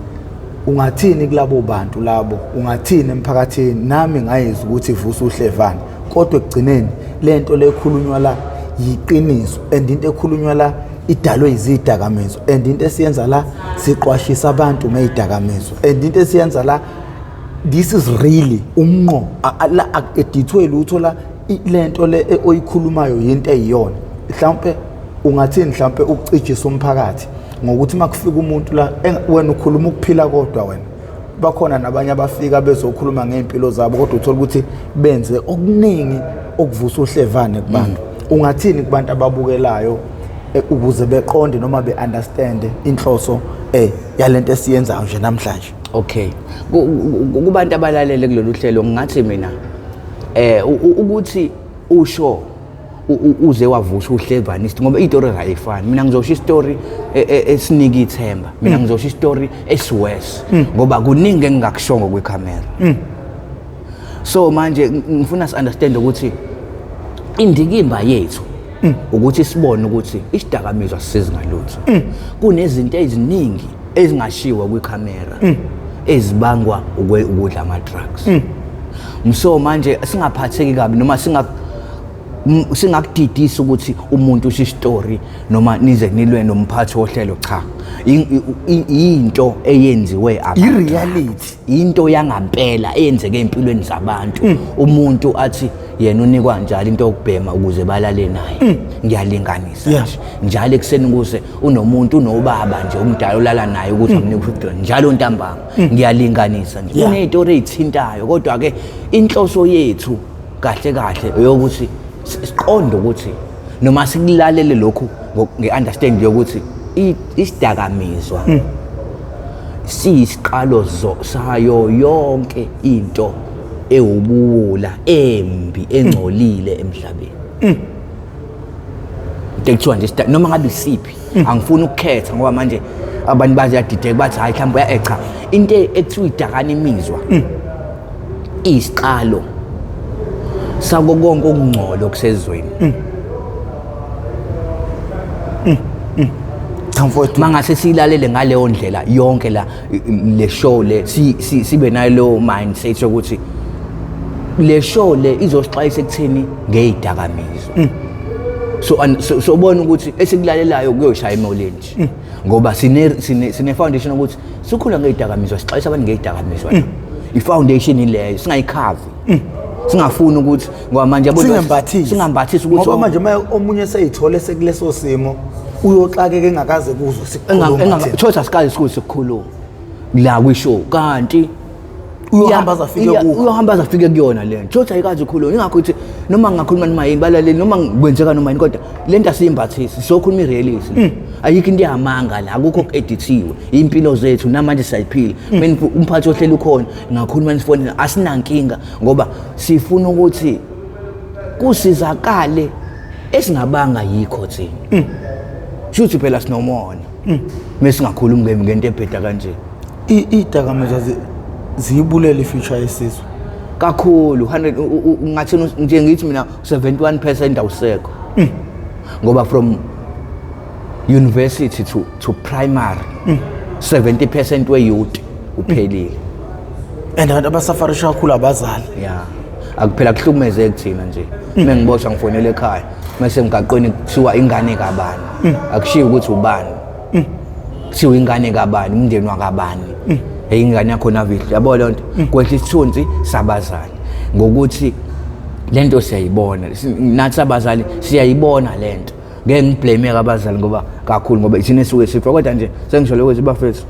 Speaker 2: Ungathini kulabo bantu labo? Ungathini emphakathini? Nami ngayizwa ukuthi ivusa uhlevane, kodwa ekugcineni lento lekhulunywa la yiqiniso, and into ekhulunywa la idalwe izidakamizwa, and into esiyenza la siqwashisa abantu ngezidakamizwa, and into esiyenza la, this is really umnqo la, akuedithwe lutho la. Lento le oyikhulumayo yinto eyiyona. Mhlawumbe ungathini mhlawumbe ukucijisa umphakathi ngokuthi uma kufika umuntu la, wena ukhuluma ukuphila kodwa wena bakhona nabanye abafika bezokhuluma ngey'mpilo zabo, kodwa uthola ukuthi benze okuningi okuvusa uhlevane kubantu. Ungathini kubantu ababukelayo ukuze beqonde noma be-understande inhloso yalento esiyenzayo nje namhlanje?
Speaker 1: Okay, kubantu abalalele kulolu hlelo ngingathi mina ukuthi usho uze wavusa uhlevane, ngoba iy'tori ayifani. Mina ngizosho isitori esinika ithemba, mina ngizosho isitori esiworse, ngoba kuningi engingakushongo kwikhamera. So manje ngifuna si-understand ukuthi indikimba yethu ukuthi sibone ukuthi isidakamizwa sisizi ngalutho. Kunezinto eziningi ezingashiwo kwikhamera ezibangwa ukudla ama-drugs. So manje singaphatheki kabi noma singakudidisi ukuthi umuntu usho isitori noma nize nilwe nomphathi wohlelo. Cha, into eyenziwe
Speaker 2: i-reality,
Speaker 1: into yangampela eyenzeke empilweni zabantu. Umuntu athi yena unikwa njalo into yokubhema ukuze balale naye. Ngiyalinganisa nje, njalo ekuseni kuse unomuntu, unobaba nje umdala olala naye ukuthi amnike u-50 rand njalo ntambama. Ngiyalinganisa nje, kuney'tori ey'thintayo, kodwa-ke inhloso yethu kahle kahle eyokuthi siqonde ukuthi noma sikulalele lokhu nge-understand yokuthi isidakamizwa siyisiqalo sayo yonke into ewubuwula, embi, engcolile emhlabeni. Into ekuthiwa nje noma ngabe isiphi, angifuni ukukhetha ngoba manje abantu bayadideka, bathi hayi mhlawumbe uya-echa. Into ekuthiwa idakana imizwa iyisiqalo sako konke okungcolo kusezweni.
Speaker 2: Cha mfowethu,
Speaker 1: Mangase siyilalele ngaleyo ndlela yonke la le show le, sibe nayo leyo mindset yokuthi le show le izosixwayisa ekutheni ngeyidakamizwa. So ubona ukuthi esikulalelayo kuyoshaya emoleni nje, ngoba sine foundation ukuthi sikhula ngeyidakamizwa, sixwayisa abantu ngeyidakamizwa. I-foundation ileyo, singayikhavi, singafuni ukuthi ngoba manje yabo
Speaker 2: Singembathisi.
Speaker 1: Singambathisi ukuthi
Speaker 2: Ngoba manje uma omunye seyithole sekuleso simo, uyoxakeka engakaze kuzwe sikhuluma thina.
Speaker 1: Thothi asikaze sikuze sikhuluma la kwishow, kanti
Speaker 2: Uyohamba aze afike kukho.
Speaker 1: Uyohamba aze afike kuyona le nto. Thothi ayikaze ikhulunywe. Ingakho ukuthi noma ngingakhuluma noma yini, balaleli, noma kwenzeka noma yini, kodwa le nto asiyimbathisi, sizokhuluma i-reality. Ayikho into yamanga la, akukho oku-edithiwe. Iy'mpilo zethu namanje siyayiphila. Mina umphathi ohleli ukhona, ngingakhuluma nisifonini, asinankinga, ngoba sifuna ukuthi kusizakale esingabanga yikho thina. Shuthi phela sinomona mesingakhulumi ngento ebheda kanje.
Speaker 2: Iy'dakamizwa ziyibulela i-future yesizwe.
Speaker 1: Kakhulu, 100 ngathi nje ngithi mina 71% awusekho, ngoba from university to primary 70% we-youth uphelile.
Speaker 2: And abantu abasafarisha kakhulu abazali.
Speaker 1: Ya, akuphela kuhlukumezeki thina nje. Uma ngiboshwa ngifonela ekhaya, mase emgaqweni kuthiwa ingane kabani, akushiwo ukuthi ubani, kuthiwa ingane kabani, umndeni wakabani, hey, ingane yakho navihle, yabo leyo nto kwehla isithunzi sabazali, ngokuthi lento siyayibona. Nathi abazali siyayibona lento. Ngeke ngiblame abazali ngoba kakhulu, ngoba ithina esuke sifa, kodwa nje sengisho lokho, bafethu,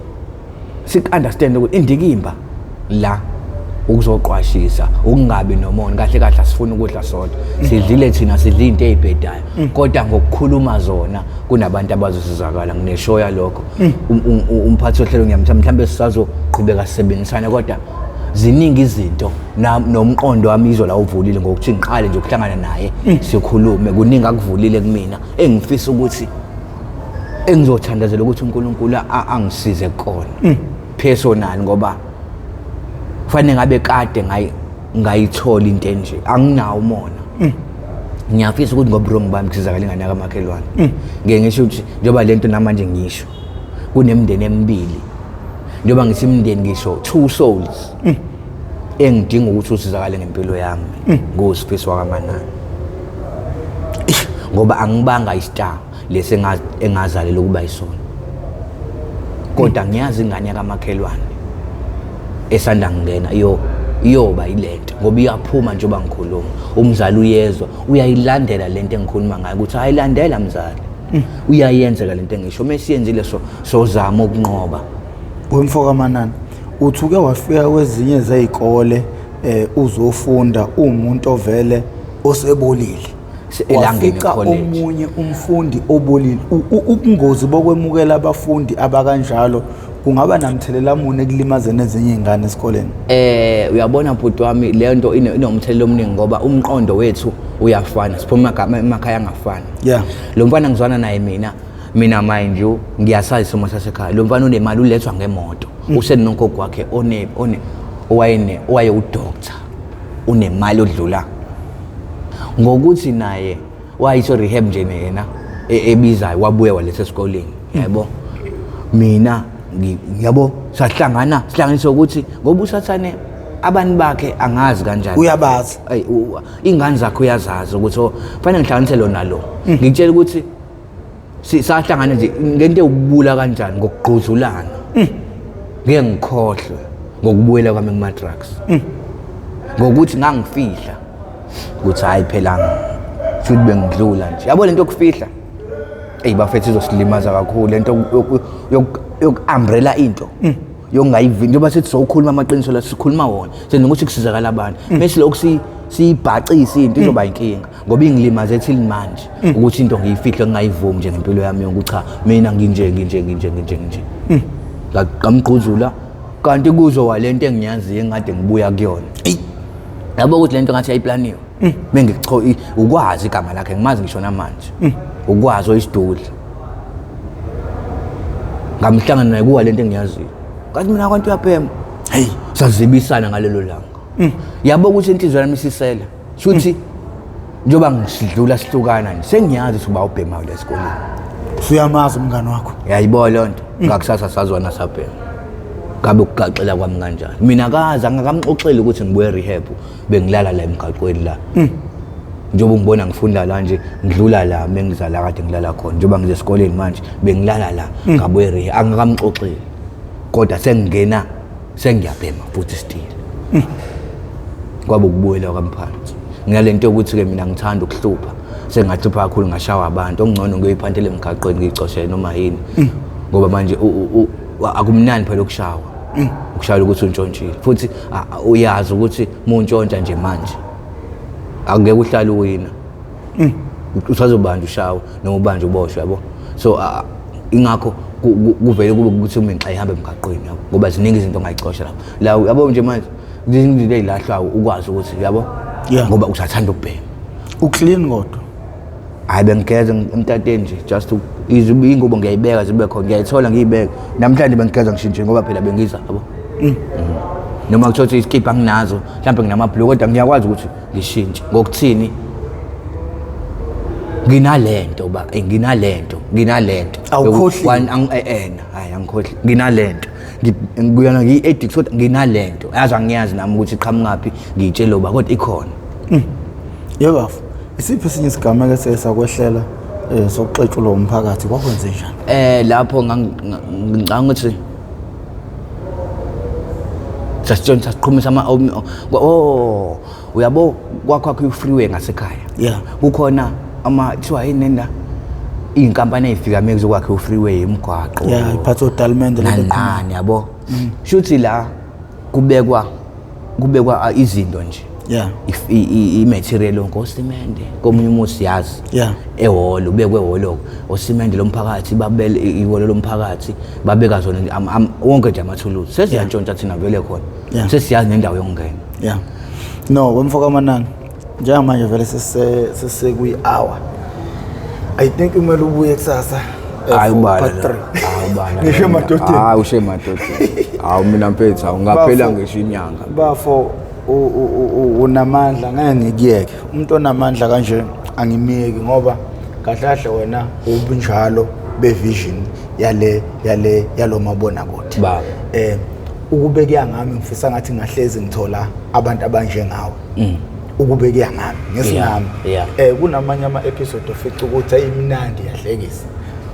Speaker 1: sik-understand ukuthi indikimba la ukuzoqwashisa, ukungabi nomona. Kahle kahle asifuni ukudla sodwa, sidlile thina, sidla into ey'bhedayo, kodwa ngokukhuluma zona kunabantu abazosizakala. Ngineshow yalokho. Umphathi wohlelo ngiyamthanda, mhlawumbe sisazoqhubeka sisebenzisane, kodwa ziningi izinto nomqondo wami izo la uvulile ngokuthi ngiqale nje ukuhlangana naye sikhulume. Kuningi akuvulile kumina engifisa ukuthi engizothandazela ukuthi uNkulunkulu angisize kona personal, ngoba kufanele ngabe kade ngayithola into enje. Anginawo umona, ngiyafisa ukuthi ngoburongo bami kusizakala ingane yakamakhelwane. Ngeke ngisho ukuthi njengoba lento namanje ngisho kunemindeni emibili, njengoba ngithi imindeni, ngisho two souls engidinga ukuthi usizakale ngempilo yami nguSifiso wakaManana, ngoba angibanga istar lesi engazalela ukuba yisona, kodwa ngiyazi ingane yakamakhelwane esanda kungena iyo. Iyoba yilento ngoba iyaphuma njengoba ngikhuluma. Umzali uyezwa, uyayilandela lento engikhuluma ngayo ukuthi ayilandela mzali. Uyayenzeka lento engisho. Mesiyenzile so sozama ukunqoba.
Speaker 2: Wemfoka Manana, uthi uke wafika kwezinye zey'kole uzofunda uwumuntu ovele osebolile.
Speaker 1: Elangeni
Speaker 2: Wafica
Speaker 1: College.
Speaker 2: omunye umfundi obolile. Ubungozi bokwemukela abafundi abakanjalo kungaba namthelela muni ekulimazeni ezinye iy'ngane esikoleni?
Speaker 1: Uyabona bhuti wami, le nto inomthelela omningi ngoba umqondo wethu uyafana, siphuma emakhaya angafani. Lo mfana ngizwana naye mina mind you ngiyasazi isimo sasekhaya. Lo mfana unemali, ulethwa ngemoto. Usenogogo wakhe owaye udoctor, unemali odlula. Ngokuthi naye wayisho rehab nje yena ebizayo, wabuya waletha esikoleni. Yabo. Mina yabo sahlangana, sihlanganiswa ukuthi ngoba usathane abantu bakhe angazi kanjani.
Speaker 2: Uyabazi.
Speaker 1: Ayi, ingane zakhe uyazazi ukuthi oh, fanele ngihlanganise lo nalo. Ngikutshela ukuthi sahlangana nje ngento ewubula kanjani ngokugquzulana. Ngeke ngikhohlwe ngokubuyela kwami kuma drugs. Ngokuthi ngangifihla ukuthi hayi phela futhi bengidlula nje. Yabo lento yokufihla. Ey bafethu izosilimaza kakhulu lento yoku-umbrella into. Yokungayivini njengoba sithi sokhuluma amaqiniso la sikhuluma wona. Senokuthi kusizakala abantu. Mase lokhu siyibhacisa into izoba inkinga ngoba ingilimaze till manje ukuthi into ngiyifihle ngingayivumi nje ngempilo yami yonke cha mina nginje nginje nginje nginje nginje. Ngamgquzula kanti kuzo lento engiyaziyo engade ngibuya kuyona. Yabo ukuthi lento ngathi ayiplaniwe. Mengicho ukwazi igama lakhe ngimazi ngisho namanje. Ukwazi oyisidudla. Ngamhlangana naye kuwa lento engiyaziyo. Kanti mina kwantu uyabhema.
Speaker 2: Hey,
Speaker 1: sazibisana ngalelo langa. Yabo ukuthi inhliziyo yami isisela. Shuthi njengoba ngisidlula sihlukana nje sengiyazi ukuthi uba ubhemayo la esikoleni.
Speaker 2: Usuyamazi umngani wakho.
Speaker 1: Yayibona lonto. Ngakusasa sazwana sabhema. Ngabe ukugaxela kwami kanjani? Mina kaze angakamxoxeli ukuthi ngibuye rehab bengilala la emgaqweni la. Njengoba ungibona ngifunda la nje ngidlula la mengizala kade ngilala khona njengoba ngize esikoleni manje bengilala la ngabuye rehab angakamxoxeli. Kodwa sengingena sengiyabhema futhi still. Kwabe ukubuyela kwamphansi. Nginalento yokuthi ke mina ngithanda ukuhlupha. Sengahlupha kakhulu ngashawa abantu okungcono ngiyoyiphantela emgaqweni ngiyicoshele noma yini. Ngoba manje akumnandi phela ukushawa. Ukushayela ukuthi untshontshile. Futhi uyazi ukuthi muntshontsha nje manje angeke uhlale uwina. Usazobanja ushawe noma ubanje uboshwe yabo. So ingakho kuvele kube ukuthi uma xa ihamba emgaqweni yabo ngoba ziningi izinto ongayicosha lapho. La yabo nje manje izinto ezilahlwayo ukwazi ukuthi yabo ngoba usathanda ukubhema.
Speaker 2: Uclean kodwa.
Speaker 1: Hayi bengigeza emtateni nje just ingubo ngiyayibeka zibe khona ngiyayithola ngiyibeke. Namhlanje bengigeza ngishintshe ngoba phela bengiza yabo. Noma kuthiwa ukuthi isikibha anginazo mhlawumbe nginamabhuluku kodwa ngiyakwazi ukuthi ngishintshe ngokuthini nginalento ba nginalento nginalento.
Speaker 2: Awukhohli.
Speaker 1: Hayi angikhohli nginalento. Ngikuyona ngiyi-addict kodwa nginalento. Yazi angiyazi nami ukuthi iqhamukaphi ngiyitshele uba kodwa ikhona.
Speaker 2: Yebo bafo, isiphi esinye isigameko esakwehlela sokuxetshulwa umphakathi kwakwenze njani?
Speaker 1: Lapho ngicabanga ukuthi sasitshontsha sasiqhumisa ama oh uyabo kwakhakho i-freeway ngasekhaya. Kukhona ama kuthiwa yini la iy'nkampani ey'fika uma kuzokwakha i-freeway imigwaqo.
Speaker 2: Iphatha odalimende
Speaker 1: lelo nani yabo. Shuthi la kubekwa izinto nje. I-material yonke osimende komunye umuzi siyazi. Ehholo ubekwe ehholo osimende lomphakathi babele ihholo lomphakathi babeka zona wonke nje amathuluzi. Sesiyantshontsha thina vele khona. Sesiyazi nendawo yokungena.
Speaker 2: No, wemfoka Manana. Njengamanje vele sese kwi-hour. I think kumele ubuye kusasa.
Speaker 1: Hayi ubala.
Speaker 2: Part 3.
Speaker 1: Hayi ubala.
Speaker 2: Ngisho emadodeni.
Speaker 1: Hayi ushe emadodeni. Hawu mina mfethu, hawu ngaphela ngisho inyanga.
Speaker 2: Bafo unamandla ngeke ngikuyeke. Umuntu onamandla kanje angimiyeki ngoba kahle kahle wena ubunjalo bevision yale yale yalomabona kude.
Speaker 1: Baba.
Speaker 2: Ukube kuya ngami ngifisa ngathi ngahlezi ngithola abantu abanjengawe. Ukube kuya ngami ngesingami. Kunamanye ama episode ofica ukuthi ayimnandi yahlekisa.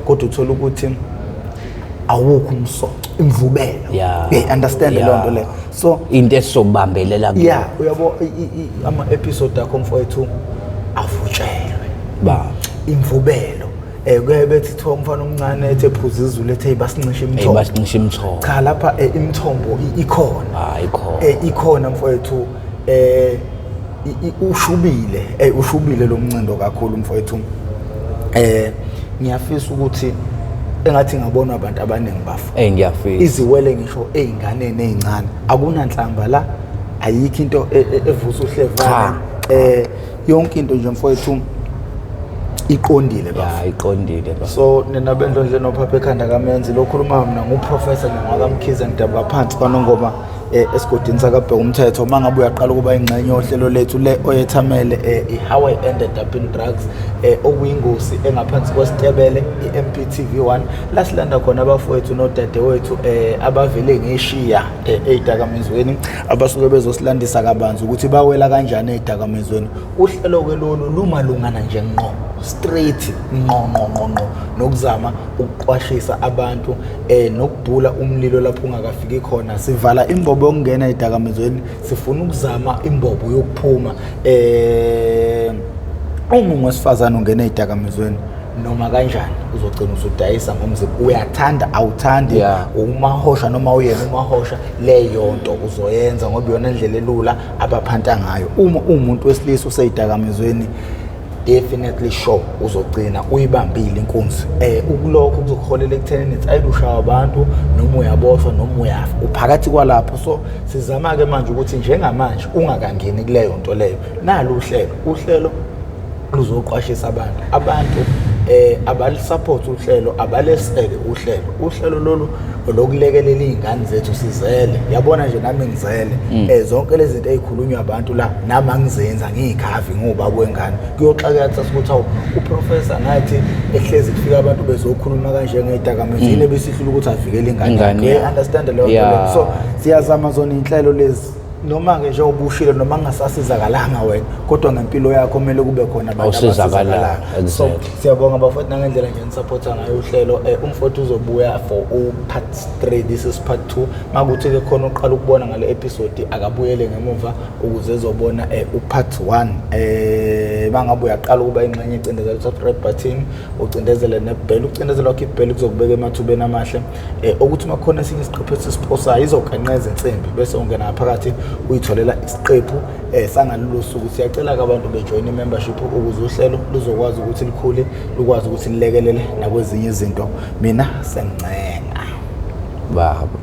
Speaker 2: Kodwa uthola ukuthi Awukho umsoco, imvubelo. Yeah, understand leyo nto leyo. So
Speaker 1: into esizobambelela
Speaker 2: kuyo. Yeah, uyabo, ama episode akho mfowethu avutshelwe.
Speaker 1: Ba
Speaker 2: imvubelo, kuyaye bethi kuthiwa umfana omncane ethe phuza izulu, ethe basincisha imithombo.
Speaker 1: Basincisha imithombo.
Speaker 2: Cha, lapha imithombo ikhona.
Speaker 1: Hayi, ikhona.
Speaker 2: Ikhona mfowethu. Ushubile, ushubile lo mncindo kakhulu mfowethu. Ngiyafisa ukuthi engathi ngabona abantu abaningi bafo.
Speaker 1: Ngiyafisa.
Speaker 2: Iziwele ngisho ey'nganeni ey'ncane, akunanhlamba la, ayikho into evusa uhlevane. Yonke into nje mfowethu iqondile bafo.
Speaker 1: Ya, iqondile bafo.
Speaker 2: So nina bendlondle nophapha ekhanda kaMenzi, lo khuluma mina nguProfessor NgwakaMkhize, ngidabuka phansi kwaNongoma, esigodini sakaBheka umthetho. Uma ngabe uyaqala ukuba ingxenye yohlelo lethu le oyethamele, i-How I Ended Up in Drugs, okuyingosi engaphansi kwesitebele i-MPTV 1, la silanda khona abafowethu nodadewethu abavele ngeshiya ey'dakamizweni, abasuke bezosilandisa kabanzi ukuthi bawela kanjani ey'dakamizweni. Uhlelo-ke lolu lumalungana nje ngqo, straight ngqo ngqo ngqo ngqo, nokuzama ukuqwashisa abantu, nokubhula umlilo lapho ungakafiki khona. Sivala imbobo yokungena ey'dakamizweni, sifuna ukuzama imbobo yokuphuma. Uma ungowesifazane ungena ey'dakamizweni, noma kanjani uzogcina usudayisa ngomzimba, uyathanda awuthandi, umahosha noma uyena umahosha, leyo nto uzoyenza ngoba iyona ndlela elula abaphanta ngayo. Uma uwumuntu wesilisa usey'dakamizweni, definitely sure uzogcina uyibambile inkunzi. Ukulokho kuzokuholela ekuthenini it's either ushaya abantu noma uyaboshwa noma uyafa, uphakathi kwalapho. So sizama-ke manje ukuthi njengamanje ungakangeni kuleyo nto leyo, nalo uhlelo luzoqwashisa abantu abalisupport uhlelo, abaleseke uhlelo lolu lokulekelela iy'ngane zethu. Sizele, yabona nje, nami ngizele. Zonke lezi zinto ey'khulunywa abantu la, nami angizenza, ngiyikhavi, ngiwubaba wengane. Kuyoxakeka kusasa ukuthi awu, uprofessor ngathi ehlezi kufika abantu bezokhuluma kanje ngey'dakamizwa, yini ebisihlula ukuthi avikele ingane
Speaker 1: Ingane,
Speaker 2: yakhe? Understand leyo nto leyo? So siyazama zona iy'nhlelo lezi, noma-ke njengoba ushilo, noma kungasasizakalanga wena, kodwa ngempilo yakho kumele kube khona abantu
Speaker 1: Awusizakalayo,
Speaker 2: abasizakalayo. So siyabonga bafowethu nangendlela nje nisupporta ngayo uhlelo. Umfowethu uzobuya for u-part 3, this is part 2. Makuthi-ke khona uqala ukubona ngale episode, akabuyele ngemuva ukuze ezobona u-part 1. Mangabe uyaqala ukuba ingxenye, icindezela u-subscribe button, ucindezele nebheli. Ucindezela wakho ibheli kuzokubeka emathubeni amahle okuthi uma kukhona esinye isiqephu esisiphosayo, izoganqeza insimbi bese ungena ngaphakathi uyitholela isiqephu sangalolu suku. Siyacela-ke abantu bejoyine i-membership ukuze uhlelo luzokwazi ukuthi likhule, lukwazi ukuthi lilekelele nakwezinye izinto. Mina sengincenga
Speaker 1: baba.